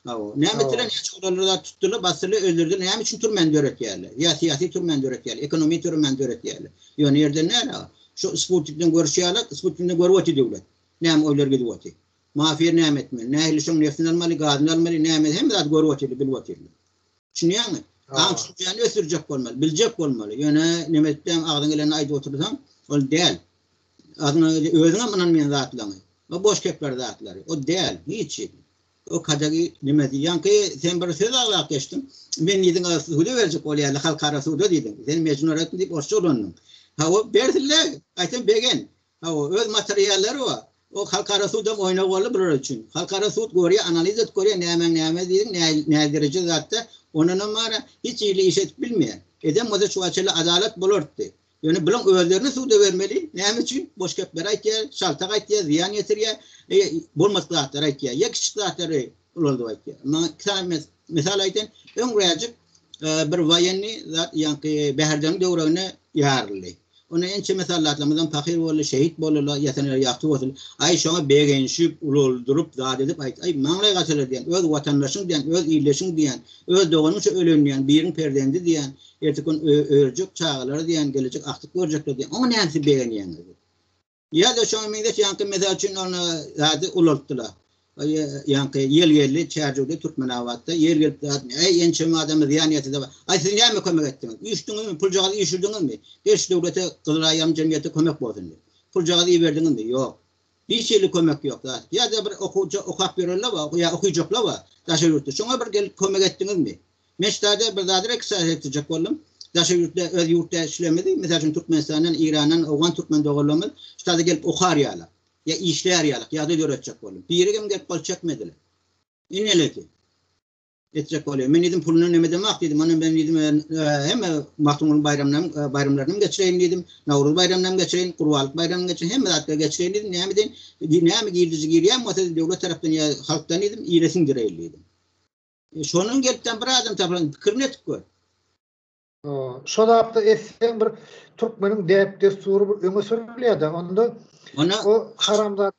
[SPEAKER 2] Hawa, näme etdiler näçe olarlar zat tutdular, basdylar, öldürdiler. Näme üçin türmäni döretýärler? Ýa syýasy türmäni döretýärler, ekonomi türmäni döretýärler. Ýöne ýerden näle? Şu Sputnikden görüşi ýaly, Sputnikden görüp otyr döwlet. Näme oýlar gidip otyr. Mafiýa näme etmeli, nähili şoň neftini almaly, gazyny almaly, näme hemme zady görüp otyrlar, bilip otyrlar. Düşünýäňmi? Aň düşünjäni ösdürjek bolmaly, biljek bolmaly. Ýöne neme etdäň agzyňa gelenini aýdyp otursaň, ol däl. Agzyňa özüňem ynanmaýan zatlaryňy. O boş gepler zatlary. O däl, hiç. O kadagi nemesi. Ýaňky sen bir söz agzap geçdiň. Men diýdiň, suda berjek bolýarlar, halkara suda diýdiň. Sen mejnurotny diýip orsça ulandyň. Hawa, bersinler. Aýtsam begen. Hawa, öz materiallary bar. O halkara sudam oýnag boldy bular üçin. Halkara sud görýär, analiz edip görýär, nämäň näme diýdiň, nä dereje zatda. Ondanam bar, hiç hili iş edip bilmeýär. Eden bolsa şu wagt çenli adalat bolartdy. Ýöne bulaň özlerini suda bermeli. Näme üçin? Boş gepleri aýtýar, şaltak aýtýar, zyýan ýetirýär, bolmadyk zatlary aýtýar. Ýa kiçijik zatlary ulaldyp aýtýar. Maňa iki sany mysal aýdaýyn. Öňräjik bir woýennyý zat ýaňky Bäherdeniň döwreginde ýaryldy. Onda ençeme soldatlarymyzam pahyr boldy, şehit boldular, ýatan ýeri ýagty bolsun. Aý, şoňa begenişip, ulaldyryp, zat edip aýt. Aý, maňlaý gaçylar diýen, öz watandaşyň diýen, öz ildeşiň diýen, öz doganyň şu ölen diýen, biriň perzendi diýen, erteki gün örjek çagalary diýen, gelejek agtyk görjekler diýen. Oňa nämesi begenýäňiz? Ýa-da şoňa meňzeş ýaňky mysal üçin ony zady ulaltdylar. Ýaňky ýel geldi Çärjewde Türkmenabatda ýel gelip zat äý ençeme adama zyýan ýetirdi. Aý siz näme kömek etdiňiz? Üýşdüňizmi? Puljagaz üýşürdiňizmi? Gel şu döwlete Gyzylaýam jemgyýete kömek bolsun diýip. Puljagaz iberdiňizmi? Ýok. Hiç hili kömek ýok zat. Ýa-da bir okuwça okap ýörenler bar, ýa okyjaklar bar daşary ýurtda. Şoňa bir gelip kömek etdiňizmi? Men şu taýda bir zady reksas etdirjek boldum. Daşary ýurtda öz ýurtda işçilerimizi, mysal üçin Türkmenistandan, Eýrandan, owgan türkmen doganlarymyz şu taýda gelip okar ýaly, ýa işlär ýaly ýagdaý döretjek boldum. Birigem gelip gol çekmediler. Ineleki etjek bolýar. Men diýdim puluny neme edemak diýdim. Ondan ben diýdim hemme Magtymguly baýramynam baýramlarynam geçireýin diýdim. Nowruz baýramynam geçireýin, Gurbanlyk baýramynam geçireýin, hemme zatlary geçireýin diýdim. Näme diýin? Näme girdiji girýän bolsa döwlet tarapdan ýa halkdan diýdim, ile siňdireýin diýdim. Şonuň gelipden bir adam tapylan pikirini etip gör.
[SPEAKER 1] Şo zatda etseň bir türkmeniň däp-dessury bir öňe sürülýär-de, onda o haramzada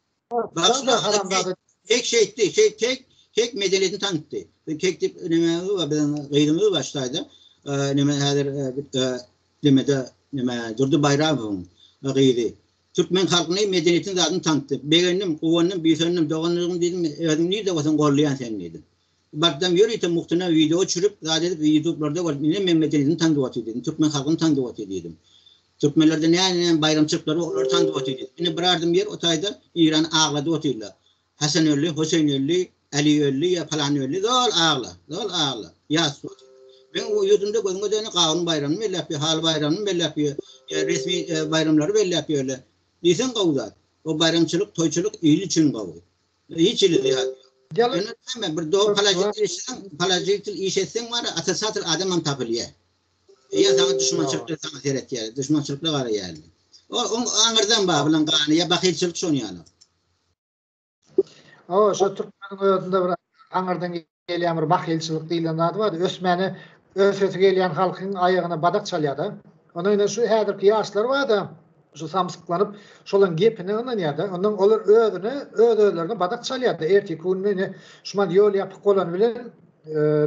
[SPEAKER 2] haramzada Kek şeýtdi, şeý kek, kek medeniýetini tanytdy. Kek diýip näme bar biziň gyzymyz bar şu taýda. Näme häzir nemede näme Durdy Baýramowyň gyzy. Türkmen halkyny medeniýetini zadyny tanytdy. Begendim, guwandym, buýsandym, doganlygym diýdim, özüň nirde bolsaň gollaýan seni diýdim. Bardam ýörite mugtuna wideo düşürip, zat edip ýutublarda görüp, ine meň medeniýetimi tanydyp otyr diýdim, türkmen halkyny tanydyp otyr diýdim. Türkmenlerde näme näme baýramçylyklar bar, olary tanydyp otyr diýdim. Ine bir ardym ýer o taýda Eýrany agladyp otyrlar. Hasan öldi, Hoseýn öldi, Äli öldi ýa palan öldi, zol agla, zol agla, ýas tut otyr. Meň ýurdumda gözüňe döne gawun baýramyny belläp ýör, haly baýramyny belläp ýör, ýa resmi baýramlary belläp ýörler. Diýseň gowy zat. O baýramçylyk, toýçulyk il üçin gowy. Hiç hili zyýany ýok. Ýöne näme bir dogry položitel işleseň, položitel iş etseň bar, otrisatel adamam tapylýar. Ýa saňa duşmançylykly saňa seretýär, duşmançylykly garaýar. O oň aňyrdan bar bilen gany ýa bahylçylyk şon ýaly.
[SPEAKER 1] O şo türkmeniň özünde bir aňyrdan gelýän bir bahylçylyk diýlen zady bar. Ösmäne ösesi gelýän halkyň aýagyna badak çalýar-da. Ondan ýene şu häzirki ýaşlar bar-da, şu samsyklanyp şolaryň gepine ynanýar-da. Ondan olar özüne, öz-özlerine badak çalýar-da. Erteki günde ine şumat ýol ýapyk bolany bilen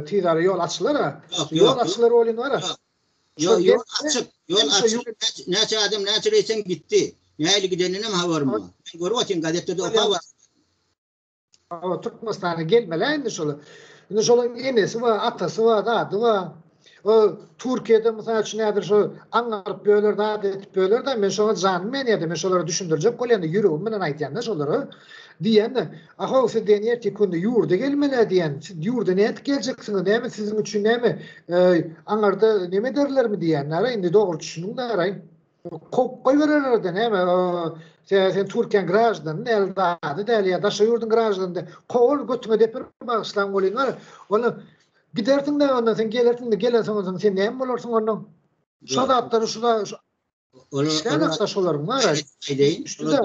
[SPEAKER 1] tizara ýol açylar-a. Ýol açylar welin bar-a.
[SPEAKER 2] Ýol ýol açyk, ýol açyk. Näçe adam näçe reýsen gitdi. Nähili gideninem habarym bar. Men görüp otyryn gazetde-de okap otyryn.
[SPEAKER 1] Hawa, Türkmenistana gelmeli indi şolar. Indi şolaryň enesi bar, atasy bar, zady bar. O Türkiýede mysal üçin häzir şo aňňaryp böler, zat edip böler-de, men şoňa janym ýanýar-da, men şolara düşündirjek bolýan-da, ýüregim bilen aýdýan-da şolara. Diýýän-de, Ahow, siz diýen ertir günde ýurda gelmeli-ä diýýän. Siz ýurda nädip geljeksiňiz, näme siziň üçin näme, aňyrda neme ederlermi diýýän. Nara indi dogry düşüniň naraý. Kowup goýbererler-de näme, sen sen Türkiýäň graždany däl, zady däl ýa daşary ýurduň graždany däl. Kowar götüňe deper bagyşlaň welin bar. Onda gidersiň-de ondan sen gelersiň-de gelensoň onsoň sen näme bolarsyň ondan? Şo zatlary şu Işlän şolaryň bar.
[SPEAKER 2] Aýdaýyn, şolar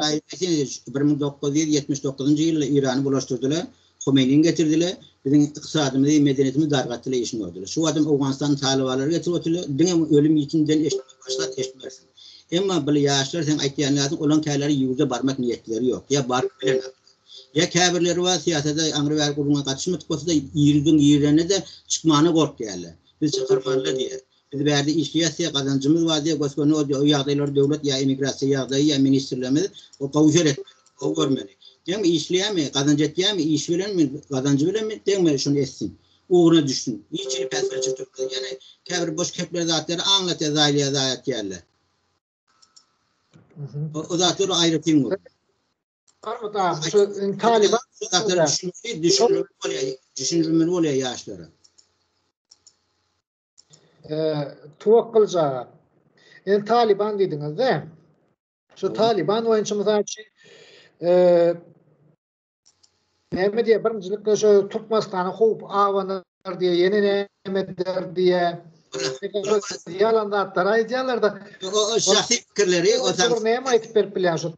[SPEAKER 2] 1979-njy ýylda Irany bulaşdyrdylar, Homeýnini getirdiler, biziň ykdysadymyzy, medeniýetimizi dargatdylar, işini gördüler. Şu wagtam Owganystanyň talybalary getirip otyrlar, diňe ölüm-ýitimden eşitmek başga zat eşitmersiň. Emma bul ýaşlar seň aýtýan zadyň, olaň käleri ýurda barmak niýetleri ýok, ýa baryp bilenoklar. Ýa käbirleri bar, syýasata aňry-bäri gürrüňe gatyşmadyk bolsa-da, ýurduň girende-de çykmana gorkýarlar. Biz çykarmalylar diýýär. Biz bärde işleýäs diýýär, gazanjymyz bar diýýär, gös-göni o ýagdaýlary döwlet ýa emigrasiýa ýagdaýy ýa ministrlerimiz o gowy seretmeli, gowy görmeli. Deňmi işleýärmi, gazanç etýärmi, işi bilenmi, gazanjy bilenmi, deňmi şony etsin. Ugruna düşsün. Hiç hili päsgelçilik durmaz. Ýöne käbir boş kepler zatlary aňlatýar, zaýlaýar, zaýa etýärler. O zatlary aýratyn gör.
[SPEAKER 1] Hormat agam, şu Talyban
[SPEAKER 2] şu zatlary düşünmeli, düşündirmeli bolýar, düşündirmeli bolýar ýaşlara.
[SPEAKER 1] Tuwak Gylyç aga. Indi Talyban diýdiňiz-de. Şu Talyban boýunça mysal üçin näme diýýär, birinjilikde şu Türkmenistana howp abanar diýýär, ýene näme eder diýýär. Ýalan zatlar aýdýarlar-da.
[SPEAKER 2] O şahsy pikirleri,
[SPEAKER 1] o näme aýdyp berip bilýän şu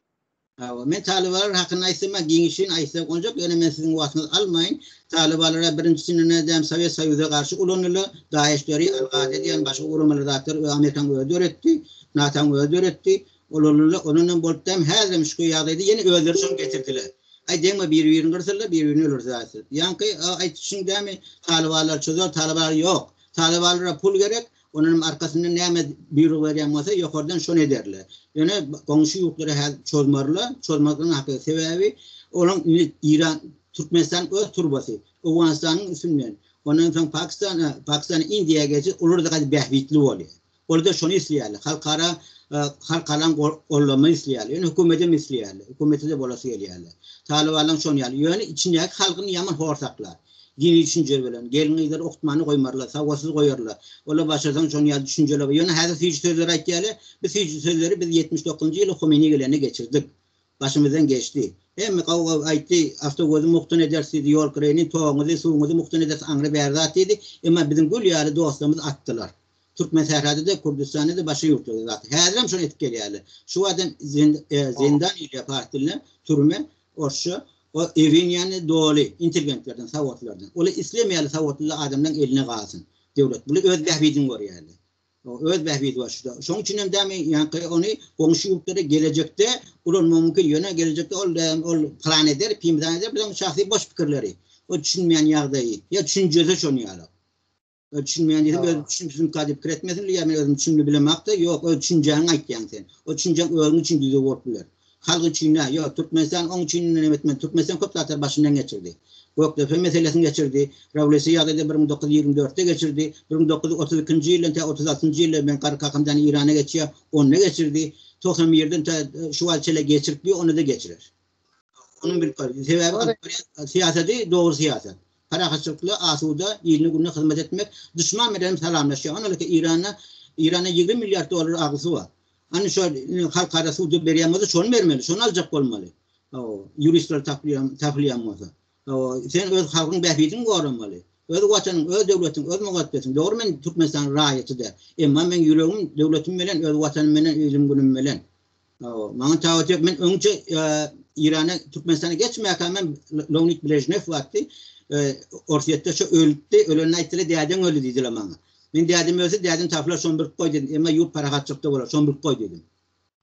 [SPEAKER 2] Hawa, men talybalar hakynda aýtsam-a giňişleýin aýtsak boljak, ýöne men siziň wagtyňyzy almaýyn. Talybalara birinjisinde nädäm Sowet Soýuza garşy ulanyla, DAEŞ-leri, Al-Gaýda diýen başga guramalar zatlar ö Amerikaň özi döretdi, NATO-nyň özi döretdi. Ulanyla, ondanam bolup däm häzirem şu ýagdaýda ýene özleri şony getirdiler. Aý deňme bir-birini gyrsynlar, bir-birini öldürse. Ýaňky aýtyşyň dämi talybalar çozar, talybalar ýok. Talybalara pul gerek, Onuň arkasyndan näme buýruk berýän bolsa, ýokardan şony ederler. Ýöne goňşy ýurtlara häzir çozmarlar, çozmazlygyň haky sebäbi olaň indi Eýran, Türkmenistan öz turbasy, Owganystanyň üstünden, ondan soň Pakistana, Pakistan Indiýa geçip, olar-da gaty bähbitli bolýar. Olar-da şony isleýärler. Halkara halkalaň gollamagy isleýärler. Ýöne hökümetem isleýärler. Hökümete-de bolasy gelýärler. Talybanlaň şony ýaly. Ýöne içindäki halkyny ýaman hor saklar. Dini düşünje bilen, gelin-gyzlary okutmany goýmarlar, sowatsyz goýarlar. Olar başarsaň şonuň ýaly düşünjeler bar. Ýöne häzir süýji sözleri aýtýarlar. Bu süýji sözleri biz 79-njy ýyly Homeýni gelende geçirdik. Başymyzdan geçdi. Hemme gowy-gowy aýtdy, awtowozy mugtuna ederis diýdi, ýol kireýini, toguňyzy, suwuňyzy mugtuna ederis, aňry-bäri zat diýdi. Emma biziň gül ýaly dostlarymyzy atdylar. Türkmen sährada-da, Kürdüstanda-da, başga ýurtlarda-da atdy. Häzirem şony edip gelýärler. Şu adam zendan diýilýär pars dilinde, türme, orsça. O Ewin ýany doly intelligentlerden, sawatlylardan. Olar islemeýärler sawatly adamlaryň eline galsyn döwlet. Bular öz bähbidini görýärler. Öz bähbidi bar şuda. Şonuň üçin hem dämi ýaňky ony goňşy ýurtlara gelejekde ulanmak mümkin. Ýöne gelejekde ol ol plan eder, pimzan eder, biziň şahsy boş pikirleri. O düşünmeýän ýagdaýy, ýa düşünjesi şonuň ýaly. Düşünmeýän diýsem öz düşünsizimka diýip pikir etmesin ýa men özüm düşündi bilemakda ýok öz düşünjäňi aýtýaň sen. O düşünjeň özüň üçin düzüw bolup biler. Halk üçin däl. Ýok Türkmenistan oň üçin neme etmedi. Türkmenistan köp zatlary başyndan geçirdi. Gökdepe meselesini geçirdi. Rewolýusiýa ýagdaýda 1924-de geçirdi. 1932-nji ýyldan tä 36-njy ýyla men garry kakamdan Irana geçýär. Onda geçirdi. 91-den tä şu wagt çenli geçirip ýör, onda-da geçirer. Onuň bilip bar. Sebäbi alyp barýan syýasaty dogry syýasat. Parahatçylykly, asuda, iline-gününe hyzmat etmek, duşman bilen hem salamlaşýar. Onalaki Iranda Iranda 20 milliard dollar agysy bar. Ana şo halkara suda berýän bolsa şony bermeli, şony aljak bolmaly. Ýuristler tapylýan, tapylýan bolsa. Sen öz halkyň bähbidini goramaly. Öz watanyň, öz döwletiň, öz mugaddesiň. Dogry men Türkmenistanyň raýaty däl. Emma meň ýüregim döwletim bilen, öz watanym bilen, ilim-günüm bilen. Hawa, maňa tapawut ýok. Men öňçe Eýrana, Türkmenistana geçmäkäm men Leonid Brežnew bardy. Orsýetde şo ölüpdi. Ölenini aýtdylar, dädeň öldi diýdiler maňa. Men dädem ölse, dädem tapylar, şony bilip goý diýdim. Emma ýurt parahatçylykda bolar, şony bilip goý diýdim.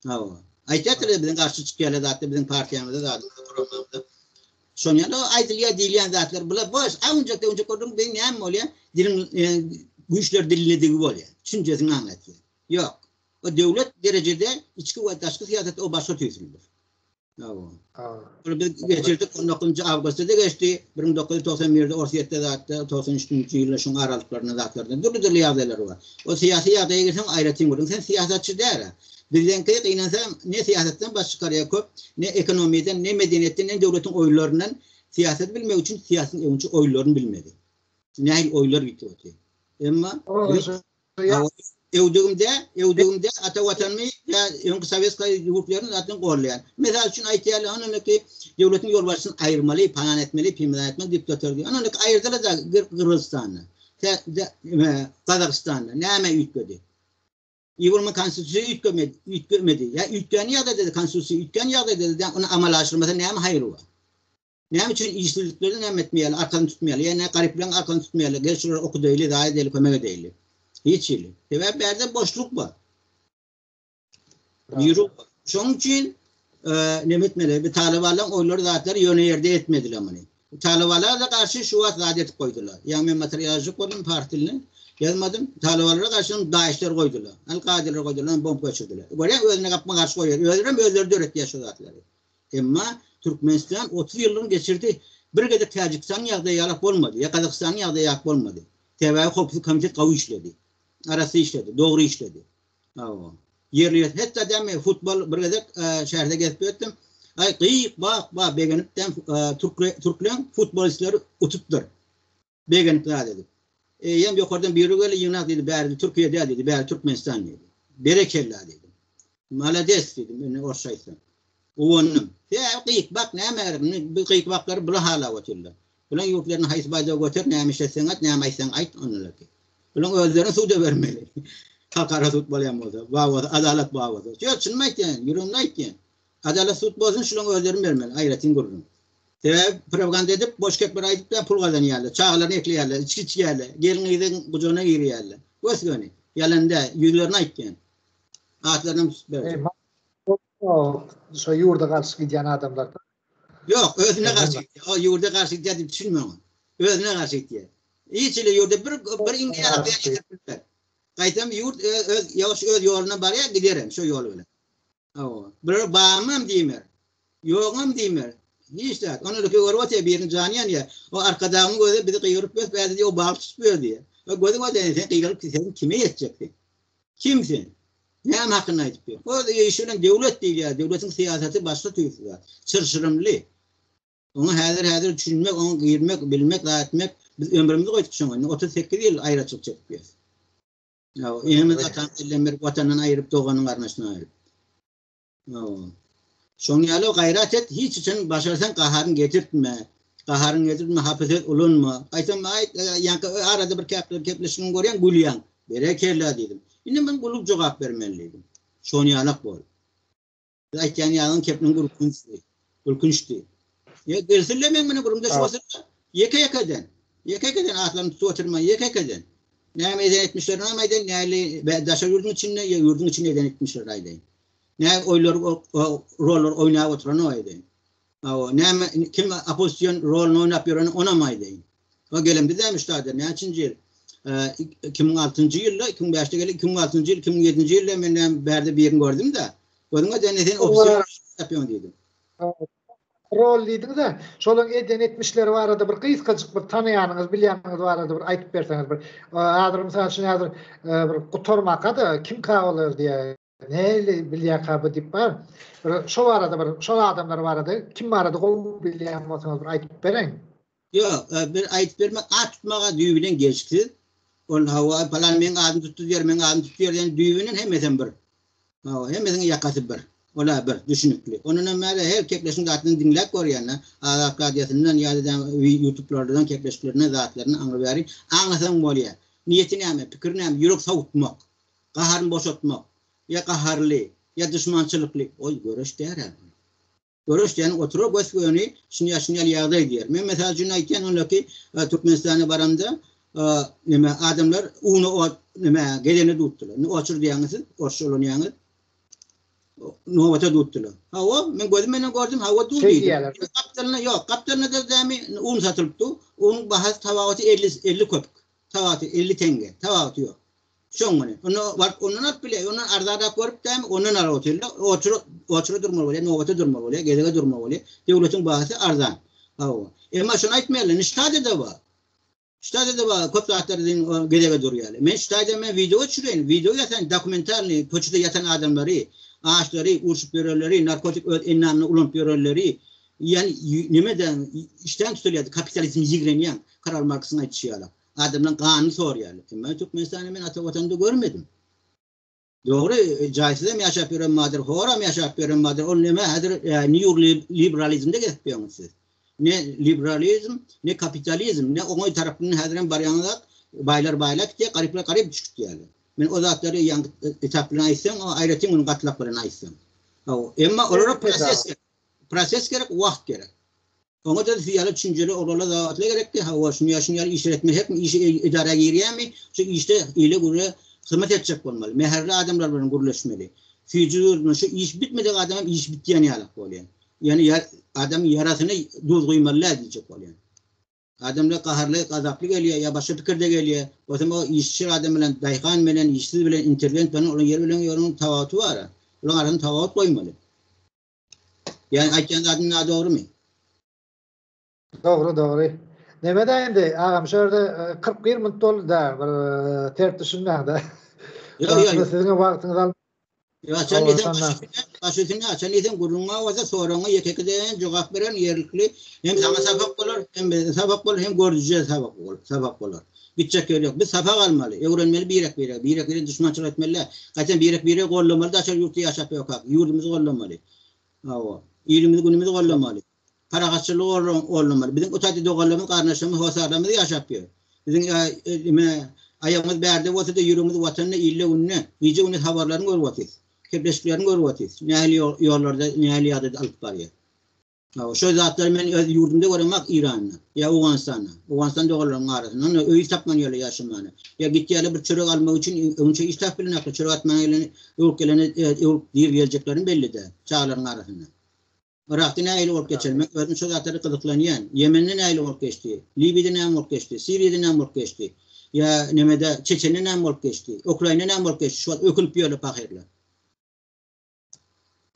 [SPEAKER 2] Hawa. Aýtýardylar biziň garşy çykýarlar zatlar, biziň partiýamyza, zadymyza, guramamyza. Şonuň ýaly aýdylýar diýilýän zatlar bular boş. Awunjak-döwünjek gürrüň biziň näme bolýar? Diliň güýçler dilinedigi bolýar. Düşünjesini aňlatýar. Ýok. O döwlet derejede içki we daşky syýasat o başga tüýslidir. Hawa. Ol biz geçirdik 19-njy awgustda geçdi. 1991-de Orsýetde zatda 93-nji ýylda şoň aralyklarynda zatlarda dürli-dürli ýagdaýlar bar. O syýasy ýagdaýa girseň aýratyn gürrüň. Sen syýasatçy däl-ä. Bizdeňki gynansam ne syýasatdan baş çykarýar köp, ne ekonomiýadan, ne medeniýetden, ne döwletiň oýunlaryndan. Syýasaty bilmek üçin syýasatyň öňçe oýunlaryny bilmeli. Nähili oýunlar gitip otyr. Emma Öwdügimde, öwdügimde ata watanymy ýa öňki sowetskiý ýurtlaryny zaten gollaýan. Mysal üçin aýtýarlar, onunki döwletiň ýolbaşçysyny aýyrmaly, palan etmeli, pimlan etmeli diktator diýip. Onunki aýyrdylar-da Gyrgyzystanda, Gazagystanda. Näme üýtgedi? Ýurduň konstitusiýasy üýtgemedi, üýtgemedi. Ýa üýtgän ýagdaýda-da konstitusiýa üýtgän ýagdaýda-da ony amala aşyrmasa näme haýry bar? Näme üçin işsizlikleri näme etmeýärler, arkasyny tutmaýarlar, ýa ne garyplaryň arkasyny tutmaýarlar, gel şulary okudaýly, zaýa edeýli, kömek edeýli. Hiç hili. Sebäbi bärde boşluk bar. Ýürek bar. Şonuň üçin neme etmeli, bu talybanlaryň oýlary zatlary ýöne ýerde etmediler muny. Talybanlara garşy şu wagt zat edip goýdular. Ýa men material ýazjak boldum pars dilinde, ýazmadym. Talybanlara garşy daişler goýdular. Al-Kaidalary goýdular, bomba geçirdiler. Görýäň özüne gapma-garşy goýýar. Özlerem özleri döretýär şu zatlary. Emma Türkmenistan 30 ýyllygyny geçirdi, bir gezek Täjigistanyň ýagdaýy ýalak bolmady, ýa Gazagystanyň ýagdaýy ýalak bolmady. Sebäbi howpsuzlyk komitet gawy işledi. Arassa işledi, dogry işledi. Hawa. Ýerli ýer, hatda dämi futbol bir gezek şäherde gezip ýörtdim. Aý gyk bak ba begenip däm türkle türkleň futbolistleri utupdyr. Begenip zat edip. Eýýäm ýokardan biri geldi, ýygnak diýdi, bäri Türkiýe däl diýdi, bäri Türkmenistan diýdi. Berekella diýdim. Malades diýdim, indi orsça aýtsam. Guwandym. Sebäbi gyk-bak nämä gerek, indi bu gyk-baklary bular halap otyrlar. Bulaň ýurtlaryny haýsy baýdagy göter, näme işletseň aýt, näme aýtsaň aýt ondalarki. Bulaň özlerini suda bermeli. Halkara sud bolýan bolsa, bar bolsa, adalat bar bolsa. Ýok, çynymy aýtýan, ýüregimden aýtýan. Adalat sud bolsun, şulaň özlerini bermeli, aýratyn gürrüň. Sebäbi propaganda edip, boş gepler aýdyp-da pul gazanýarlar, çagalaryny ekleýärler, içgi içýärler, gelin-gyzyň gujagyna girýärler. Gös-göni. Ýalan däl, ýüzlerine aýtýan. Atlarynam tutup berjek.
[SPEAKER 1] Şo ýurda garşy gidýän adamlar.
[SPEAKER 2] Ýok, özüne garşy gidýär. O ýurda garşy gidýär diýip düşünme oňa. Özüne garşy gidýär. Hiç hili ýurda bir bir iňňe ýaly zyýan ýetirip bilmez. Gaýtam ýurt öz öz ýawaş öz ýoluna barýar, giderem şo ýol bilen. Hawa. Bular barmam diýmer. Ýogam diýmer. Hiç zat. Ony lüke görüp otyr, biriniň jany ýanýar. O Arkadagyň özi bizi gygyryp ýör, bäde diýýär, o balyk tutup ýör diýýär. O gözüň özi sen gygyryp sen kime ýetjek sen? Kim sen? Näme hakynda aýdyp ýör? Öz işi bilen döwlet diýilýär. Döwletiň syýasaty başga tüýsli zat. Çylşyrymly. Oňa häzir-häzir düşünmek, oňa girmek, bilmek, zat etmek, biz ömrümizi goýduk şoňa. Indi 38 ýyl aýraçylyk çekip ýörüs. Ýa, enemiz atamyz elden berip, watandan aýryp, doganyň garyndaşyndan aýryp. Ýa. Şoň ýaly gaýrat et, hiç haçan başarsaň gaharyň getirtme. Gaharyň getirtme, hapa söz ulanma. Gaýtam aýt, ýaňky arada bir käpler gepleşigiňi görýän, gülýäň. Berekella diýdim. Indi men gülüp jogap bermeli diýdim. Şon ýalak bol. Biz aýtýan ýalyň kepniň gülkünçdi. Gülkünçdi. Ýa gelsinler meň bilen gürrüňdeş bolsunlar. Ýeke-ýekeden. Ýeke-ýekeden atlaryny tutup oturman ýeke-ýekeden. Näme eden etmişlerini hem aýdaýyn, näli daşary ýurduň içinde ýa ýurduň içinde eden etmişlerini aýdaýyn. Nä oýlary rollary oýnap oturany aýdaýyn. Hawa, näme kim oppozision roluny oýnap ýöreni onam aýdaýyn. O gelemde dämi ştada näçinji ýyl? 2006-njy ýylda, 2005-de gelip, 2006-njy ýyl, 2007-nji ýylda men näme bärde birini gördüm-de. Gözüňe däne sen oppozision ýapýaň diýdim.
[SPEAKER 1] Rol diýdiňiz-ä, şolaň eden etmişleri barada bir gysgajyk bir tanaýanyňyz, bilýäniňiz barada bir aýdyp berseňiz bir. Häzir mysal üçin häzir bir gutarmaka-da kimka olar diýä, nähili bilýärka bu diýip bar. Bir şo barada bir şol adamlar barada kim barada gowy bilýän bolsaňyz bir aýdyp beräýiň.
[SPEAKER 2] Ýok, bir aýdyp bermek, at tutmaga düýbünden gelşiksiz. Ol hawa palan meň adymy tutdy diýer, meň adymy tutdy diýer diýen düýbünden hemmesem bir. Hawa, hemmesiniň ýakasy bir. Ol-a bir, düşünikli. Ondanam bäri her kepleşiň zatyny diňläp görýän-de, Azat radiosyndan ýa-da ýutublardan kepleşiklerini, zatlaryny aňry bäri aňlasaň bolýar. Niýeti näme, pikiri näme, ýürek sowutmak, gaharyny boşatmak, ýa gaharly, ýa duşmançylykly. Oý, göreş däl-ä bu. Göreş diýeni oturar gös-göni şunýa şunýaly ýagdaý diýer. Men mysal üçin aýtýan ondaki Türkmenistana baramda neme adamlar una ot neme gezene dutdular. Indi oçur diýýäňiz siz, orsça ulanýaňyz. Nobata dutdular. Hawa, men gözüm bilen gördüm, hawa du diýdi. Gapdalyna ýok, gapdalyna da dämi un satylypdy. Unuň bahasy tabagy 50 50 köpük. Tabagy 50 teňňe, tabagy ýok. Şoň bilen. Onda baryp ondan alyp bilýär. Ondan arzanrak görüp dämi, ondan alyp otyrlar. Oçura, oçura durmaly bolýar, nobata durmaly bolýar, gezege durmaly bolýar. Döwletiň bahasy arzan. Hawa. Emma şony aýtmaýarlar. Indi ştada-da bar. Ştada-da bar, köp zatlar diýen gezege durýarlar. Men ştada men wideo düşüreýin, wideo ýasaýyn, dokumentalnyý, köçede ýatan adamlary, açlary, urşup ýörenleri, narkotik öz endamyna ulanyp ýörenleri, ýani nemeden işden tutulýar, kapitalizmi ýigrenýän, Karl Marksyň aýdyşy ýaly. Adamlaň ganyny sorýarlar. Emma Türkmenistanda men ata watanda görmedim. Dogry, jaýsyzam ýaşap ýören bardyr, horam ýaşap ýören bardyr. Ol neme häzir nýu liberalizmde gezip ýörüňiz siz. Ne liberalizm, ne kapitalizm, ne oňaý tarapyndan häzirem barýan zat, baýlar baýlap gitýär, garyplar garyp düşüp gitýärler. Men o zatlary ýaňky etap bilen aýtsaň, aýratyn gün gatlak bilen aýtsaň. Emma olara proses gerek. Proses gerek, wagt gerek. Oňa-da syýaly düşünjeli oglanlar zatlar gerekdi. Hawa, şuny ýa şuny ýaly işler etmeli. Her kim işe edara girýärmi, şu işde ile-güne hyzmat etjek bolmaly. Mähirli adamlar bilen gürleşmeli. Süýji ýurduna şu iş bitmedik adamam iş bitýän ýalak bolýar. Ýöne adamyň ýarasyna duz guýmaly däl diýjek bolýan. Adamlar gaharly, gazaply gelýär ýa başga pikirde gelýär. Bolsam o işçi adam bilen, daýhan bilen, işsiz bilen, interwent bilen olaryň ýeri bilen ýörüň tapawuty bar-a. Olaryň arasynda tapawut goýmaly. Ýa aýtýan zadym nadogrymy?
[SPEAKER 1] Dogry dogry. Nemede indi agam şu ýerde 41 minut boldy da bir ters düşünmäňde. Ýok ýok. Siziň wagtyňyzy alyp
[SPEAKER 2] Ýok açan diýseň baş üstüne açan diýseň gürrüň bar bolsa soragyňa ýeke-ýekeden jogap bererin ýerlikli hem saňa sapak bolar hem bize sapak bolar hem görüjä sapak bolar sapak bolar. Gitjek ýeri ýok. Biz sapak almaly, öwrenmeli birek-birege, birek-birege duşmançylyk etmeli däl. Gaýtam birek-biregi goldamaly daşary ýurtda ýaşap ýokak. Ýurdumyzy goldamaly. Hawa. Ilimizi, günümizi goldamaly. Parahatçylygy goldamaly. Biziň utaýda doganlarymyz, garyndaşlarymyz, hossarlarymyz ýaşap ýör. Biziň ime aýagymyz bärde bolsa-da, ýüregimiz Watanda, ilde, günde. Gije-gündiz habarlaryny görüp otyrys. Gepleşiklerini görüp otyrys. Nähili ýollarda, nähili ýagdaýda alyp barýar. Hawa, şol zatlary men öz ýurdumda göremak Iranda, ýa Owganystanda. Owganystan doganlarymyň arasynda. Onda öý tapman ýörler ýaşamana. Ýa gitýärler bir çörek almak üçin, öňçe iş tapyp bilenoklar, çörek atmana gelen, öwrüp gelene, öwrüp diri geljeklerini belli däl, çagalaryň arasynda. Yrakda nähili bolup geçer? Men özüm şo zatlara gyzyklanýan. Ýemende nähili bolup geçdi? Liwiýada näme bolup geçdi? Siriýada näme bolup geçdi? Ýa nemede, Çeçende näme bolup geçdi? Ukrainada näme bolup geçdi? Şu wagt ökünip ýörler pahyrlar.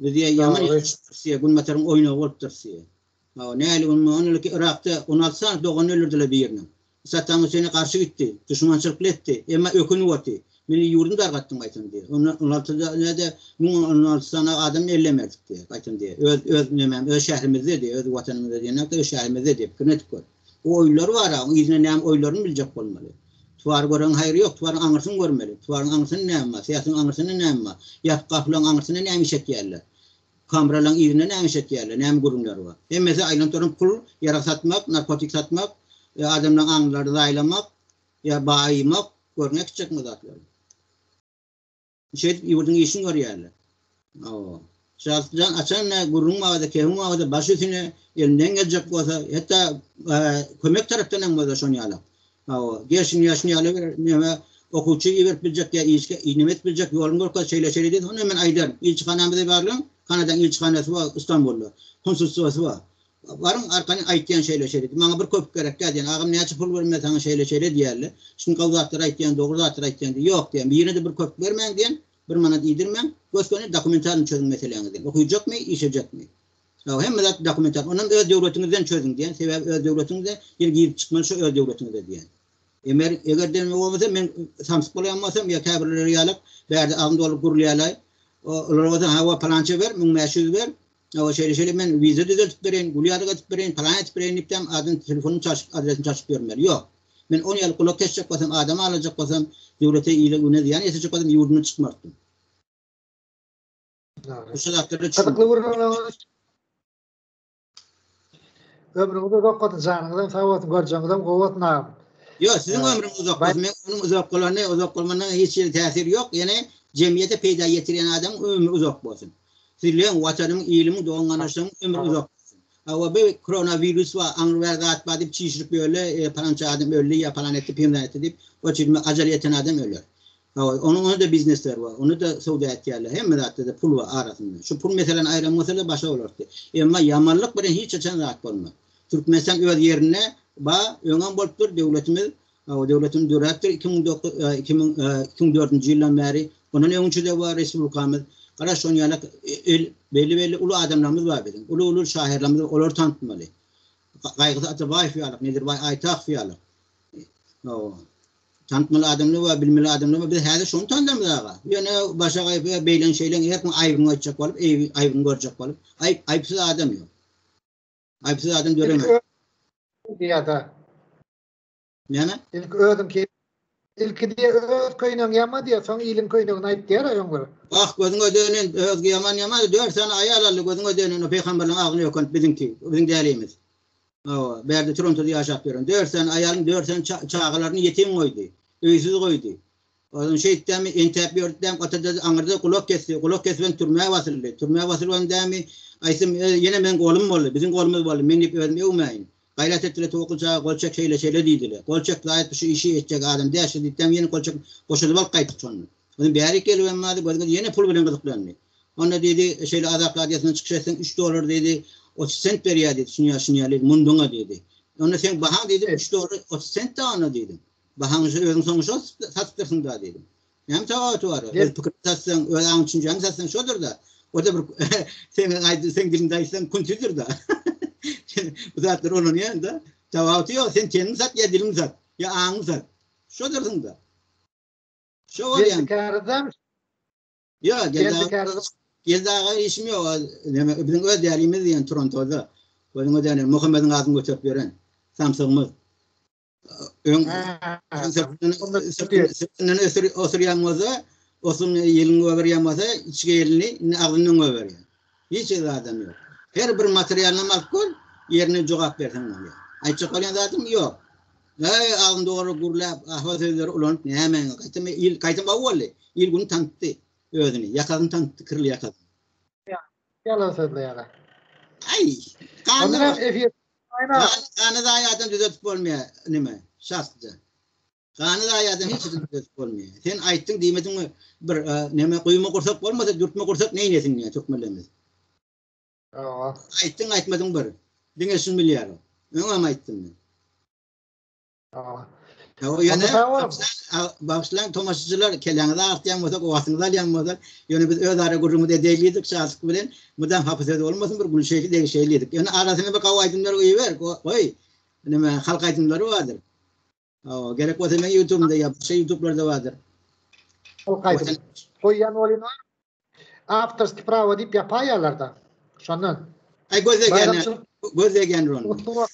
[SPEAKER 2] Biz diýýär ýaman ýalňyşypdyrys diýýär, Günbataryň oýnagy bolupdyrys diýýär. Hawa, nähili gün onliki Yrakda 16 sany doganyny öldürdiler biriniň. Saddam Hüseýne garşy gitdi, duşmançylykly etdi, emma ökünip oty. Meni ýurdumy dargatdyň gaýtam diýýär. Onda 16-da näde 1016 sany adam ellemerdik diýýär, gaýtam diýýär. Öz öz nemäm, öz şährimizde diýýär, öz watanymyzda diýenok, öz şährimizde diýýär, pikirini edip gör. O oýunlary bar-a, oň yzynda näme oýunlaryny biljek bolmaly. Tuwary göregiň haýry ýok, tuwaryň aňyrsyny görmeli. Tuwaryň aňyrsynda näme bar, syýasyň aňyrsynda näme bar, ýapyk gapylaryň aňyrsynda näme iş etýärler, kamralaryň yzynda näme iş etýärler, näme gürrüňler bar. Hemmesi aýlanyp duran pul, ýarag satmak, narkotik satmak, adamlaryň aňlaryny zaýalamak, ýa baýymak, görüň äkitjekmi o zatlary. Şeýdip ýurduň işini görýärler. Hawa. Şahsyjan açan ne gürrüň barada, kebin barada baş üstüne elinden geljek bolsa, hatda kömek tarapdan hem bolsa şon ýaly. Hawa. Gel şuny ýa şuny ýaly bir neme okuwçy iberip biljek ýa işge neme edip biljek ýoluny görkez şeýle şeýle diýse onda men aýdaryn. Ilçihanamyza barlyň, Kanadaň ilçihanasy bar Istanbulda. Konsulstwasy bar. Baryň arkany aýtýan şeýle şeýle diýip, maňa bir köpük gerekkä diýen, agam näçe pul bermeli saňa şeýle şeýle diýerler. Şuny gowy zatlar aýtýan, dogry zatlar aýtýan diýip, ýok diýen, birine-de bir köpük bermäň diýen, bir manat iýdirmäň, gös-göni dokumentalny çözüň meseläňizi diýen. Okyjakmy, işlejekmi? Hawa, hemme zat dokumental. Onam öz döwletiňizden çözüň diýen, sebäbi öz döwletiňizde ýene girip çykmaly şo öz döwletiňize diýen. Emer, eger deme bolmasa, men samsyk bolaýan bolsam, ýa käbirleri ýalak, bärde agzym dolup gürlýärler. Olar bolsa, hawa, palança ber, 1500 ber, Hawa, şeýle-şeýle men wiza düzeltip bereýin, gül ýalyk edip bereýin, palan edip bereýin diýipdem, adyny, telefonyny çalşyp, adresini çalşyp ýörmeli. Ýok. Men on ýaly gulak kesjek bolsam, adam alajak bolsam, döwlete, ile, güne zyýan ýetirjek bolsam, ýurdumdan çykmardym. Şu zatlara
[SPEAKER 1] Gyzykly gürrüňleriňiz Ömrüňiz uzak bolsun, janyňyzam sag bolsun, görjegiňizem gowy bolsun agam.
[SPEAKER 2] Ýok, siziň ömrüňiz uzak bolsun. Men onuň uzak bolany, uzak bolmanyna hiç hili täsiri ýok. Ýene jemgyýete peýda ýetirýän adamyň ömri uzak bolsun. Sizleň, Watanyň, ilimiň, dogan-garyndaşlaryň ömri uzak bolsun. Hawa, bu koronawirus bar, aňry bäri zat bar diýip çişirip ýörler, e, palança adam öldi ýa palan etdi, pimlan etdi diýip, o çişme ajal ýeten adam öler. Hawa, onuň onda biznesleri bar, onda-da söwda etýärler, hemme zatda-da pul bar arasynda. Şu pul meseleni aýran bolsalar başga bolardy. Emma ýamanlyk bilen hiç haçan zat bolmaz. Türkmenistan öz ýerinde bar, öňem bolupdyr, döwletimiz, hawa, döwletimiz döräpdir 2009, 2004-nji ýyldan bäri, ondan öňünçe-de bar respublikamyz. Garaz, şonuň ýaly el, belli-belli uly adamlarymyz bar biziň, uly-uly şahyrlarymyz bar, olary tanatmaly. Gaýgysyz Atabaýew ýaly, Nedirbaý Aýtakow ýaly. Hawa. Tanatmaly adamlar bar, bilmeli adamlar bar. Biz häzir şony tanadamyz aga. Ýöne başagaý beýleň şeýleň her kim aýbyňy aýtjak bolup, aýbyňy görjek bolup. Aýyp, aýypsyz adam ýok. Aýypsyz adam döremez.
[SPEAKER 1] Diýýär-de.
[SPEAKER 2] Näme?
[SPEAKER 1] Ilki özüňki ilki diýe öz köýnegiňi ýama diýe, soň iliň köýnegini aýt diýer öň bir.
[SPEAKER 2] Wah, gözüňe dönen, özge ýaman ýamady, dört sany aýal aldy, gözüňe dönen o pygamberleň agzyny ökünip biziňki, biziň dälimiz. Hawa, bärde Torontoda ýaşap ýören. Dört sany aýalyny, dört sany çagalaryny ýetim goýdy. Öýsüz goýdy. Onsoň şeýtdämi, entäp ýördüdämi, gatada aňyrda gulak kesdi. Gulak kesibem türmä basyldy. Türmä basylybam dämi, aýtsam, ýene meň golum boldy, biziň golumyz boldy, men diýip özümi öwmäýin. Gaýrat etdiler, Towakgül çaga gol çek şeýle, şeýle diýdiler. Gol çek, zaýat şu işi etjek adam däl şu diýipdämi, ýene gol çekip, boşadyp alyp gaýtdyk şonda. Onsoň bärik gelibem bardy, gözüňiz ýene pul bilen gyzyklandy. Onda diýdi, şeýle Azat radiosynda çykyş etseň, üç dollar diýdi, 30 sent berýär diýdi, şunýa şunýa diýdi, munduňa diýdi. Onda seň bahaň diýdim, üç dollar 30 sent da onda diýdim. Bahaňy şu özüň soňy şo satypdyrsyň da diýdim. Näme tapawuty bar? Öz pikiriňi satsaň, öz aň düşünjäňi satsaň şodur-da. O-da bir seň aýdy, seň diliňde aýtsaň küntidir-da. Bu zatlar ulanýan-da. Tapawuty ýok, sen teniňi sat ýa diliňi sat, ýa aňyňy sat. Şodursyň-da. Şo bolýan.
[SPEAKER 1] Geldi
[SPEAKER 2] Ýok, Geldi aga işim ýok. Näme, biziň öz dälimiz diýen Torontoda. Gözüňe dänen Muhammediň adyny göterip ýören samsygymyz. Öň sırtyndan ösür osurýan bolsa, osun ýelin goberýän bolsa, içki elini indi agzyndan goberýär. Hiç ýerde adam ýok. Her bir materialyny alyp gör, ýerine jogap berseň bolýar. Aýtjak bolýan zadym ýok. Äý, agzyny dogry gürläp, ahwa sözleri ulanyp nämäňe, gaýtam il, gaýtam gowy boldy. Il güni tanytdy özüni, ýakasyny tanytdy, kirli ýakasyny.
[SPEAKER 1] Ýalan sözleýärler.
[SPEAKER 2] Aý, gany efir. Gany zaýa adam düzetip bolmaýar, nime, şahsja. Gany zaýa adam hiç ýerde düzetip bolmaýar. Sen aýtdyň diýmediňmi, bir neme guýma gursak bolmasa, dürtme gursak neýlesin diýýär türkmenlerimiz.
[SPEAKER 1] Hawa.
[SPEAKER 2] Aýtdyň aýtmadyň bir. Diňe şuny bilýär o. Öňem aýtdym men.
[SPEAKER 1] Hawa.
[SPEAKER 2] Hawa ýöne bagyşlaň tomaşaçylar kelläňizi agyrtýan bolsak, wagtyňyzy alýan bolsak, ýöne biz özara gürrüňimizi edeýli diýdik şatlyk bilen. Mydam hapa söz bolmasyn bir gülşeýli degişeýli diýdik. Ýöne arasyna bir gowy aýdymlar goýber, goý. Neme halk aýdymlary bardyr. Hawa, gerek bolsa meň ýutubymda ýa başga ýutublarda bardyr.
[SPEAKER 1] Halk aýdym. Goýýan bolýan Awtorskiý prawo diýip ýapaýýarlar-da. Şondan.
[SPEAKER 2] Aý göz degýändir. Göz degýändir onda.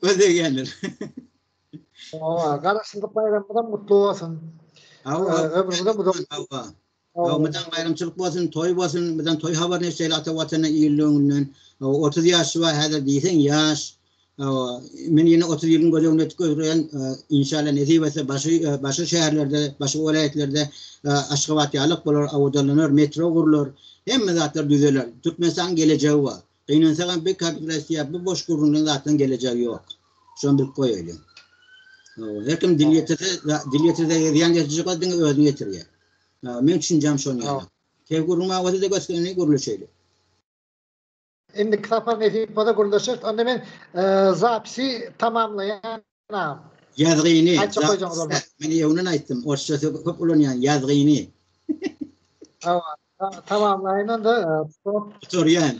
[SPEAKER 2] Göz degýändir.
[SPEAKER 1] Hawa, Garaşsyzlyk baýramymyzam gutly bolsun.
[SPEAKER 2] Hawa,
[SPEAKER 1] ömrüňizem uzak.
[SPEAKER 2] Hawa. Hawa, mydam baýramçylyk bolsun, toý bolsun, mydam toý habaryny eşideli ata Watana il öňünden. Hawa, 30 ýaşy bar häzir diýseň ýaş. Hawa, men ýene 30 ýylyň göz öňünde tutup görýän, inşallah nesip etse başy başga şäherlerde, başga welaýatlarda Aşgabat ýalyk bolar, abadanlanar, metro gurlar, hemme zatlar düzeler. Türkmenistanyň gelejegi bar. Gynansagam bu kapitalist bu boş gürrüňleň zatlaryň gelejegi ýok. Şony bilip goýaýlyň. Hawa, her kim dil ýetirse, dil ýetirse zyýan ýetirjek bolsa diňe özüni ýetirýär. Meň düşünjäm şon ýaly. Keg gürrüň bar bolsa-da gös-göni gürleşeýli.
[SPEAKER 1] Indiki sapar nesip bolsa gürleşeris. Onda men zapisi tamamlaýan agam.
[SPEAKER 2] Ýazgyny. Aýtjak goýjagyňyz bolmasa. Men öňden aýtdym. Orsça söz köp ulanýan ýazgyny.
[SPEAKER 1] Hawa, tamamlaýyn onda.
[SPEAKER 2] Gutarýan.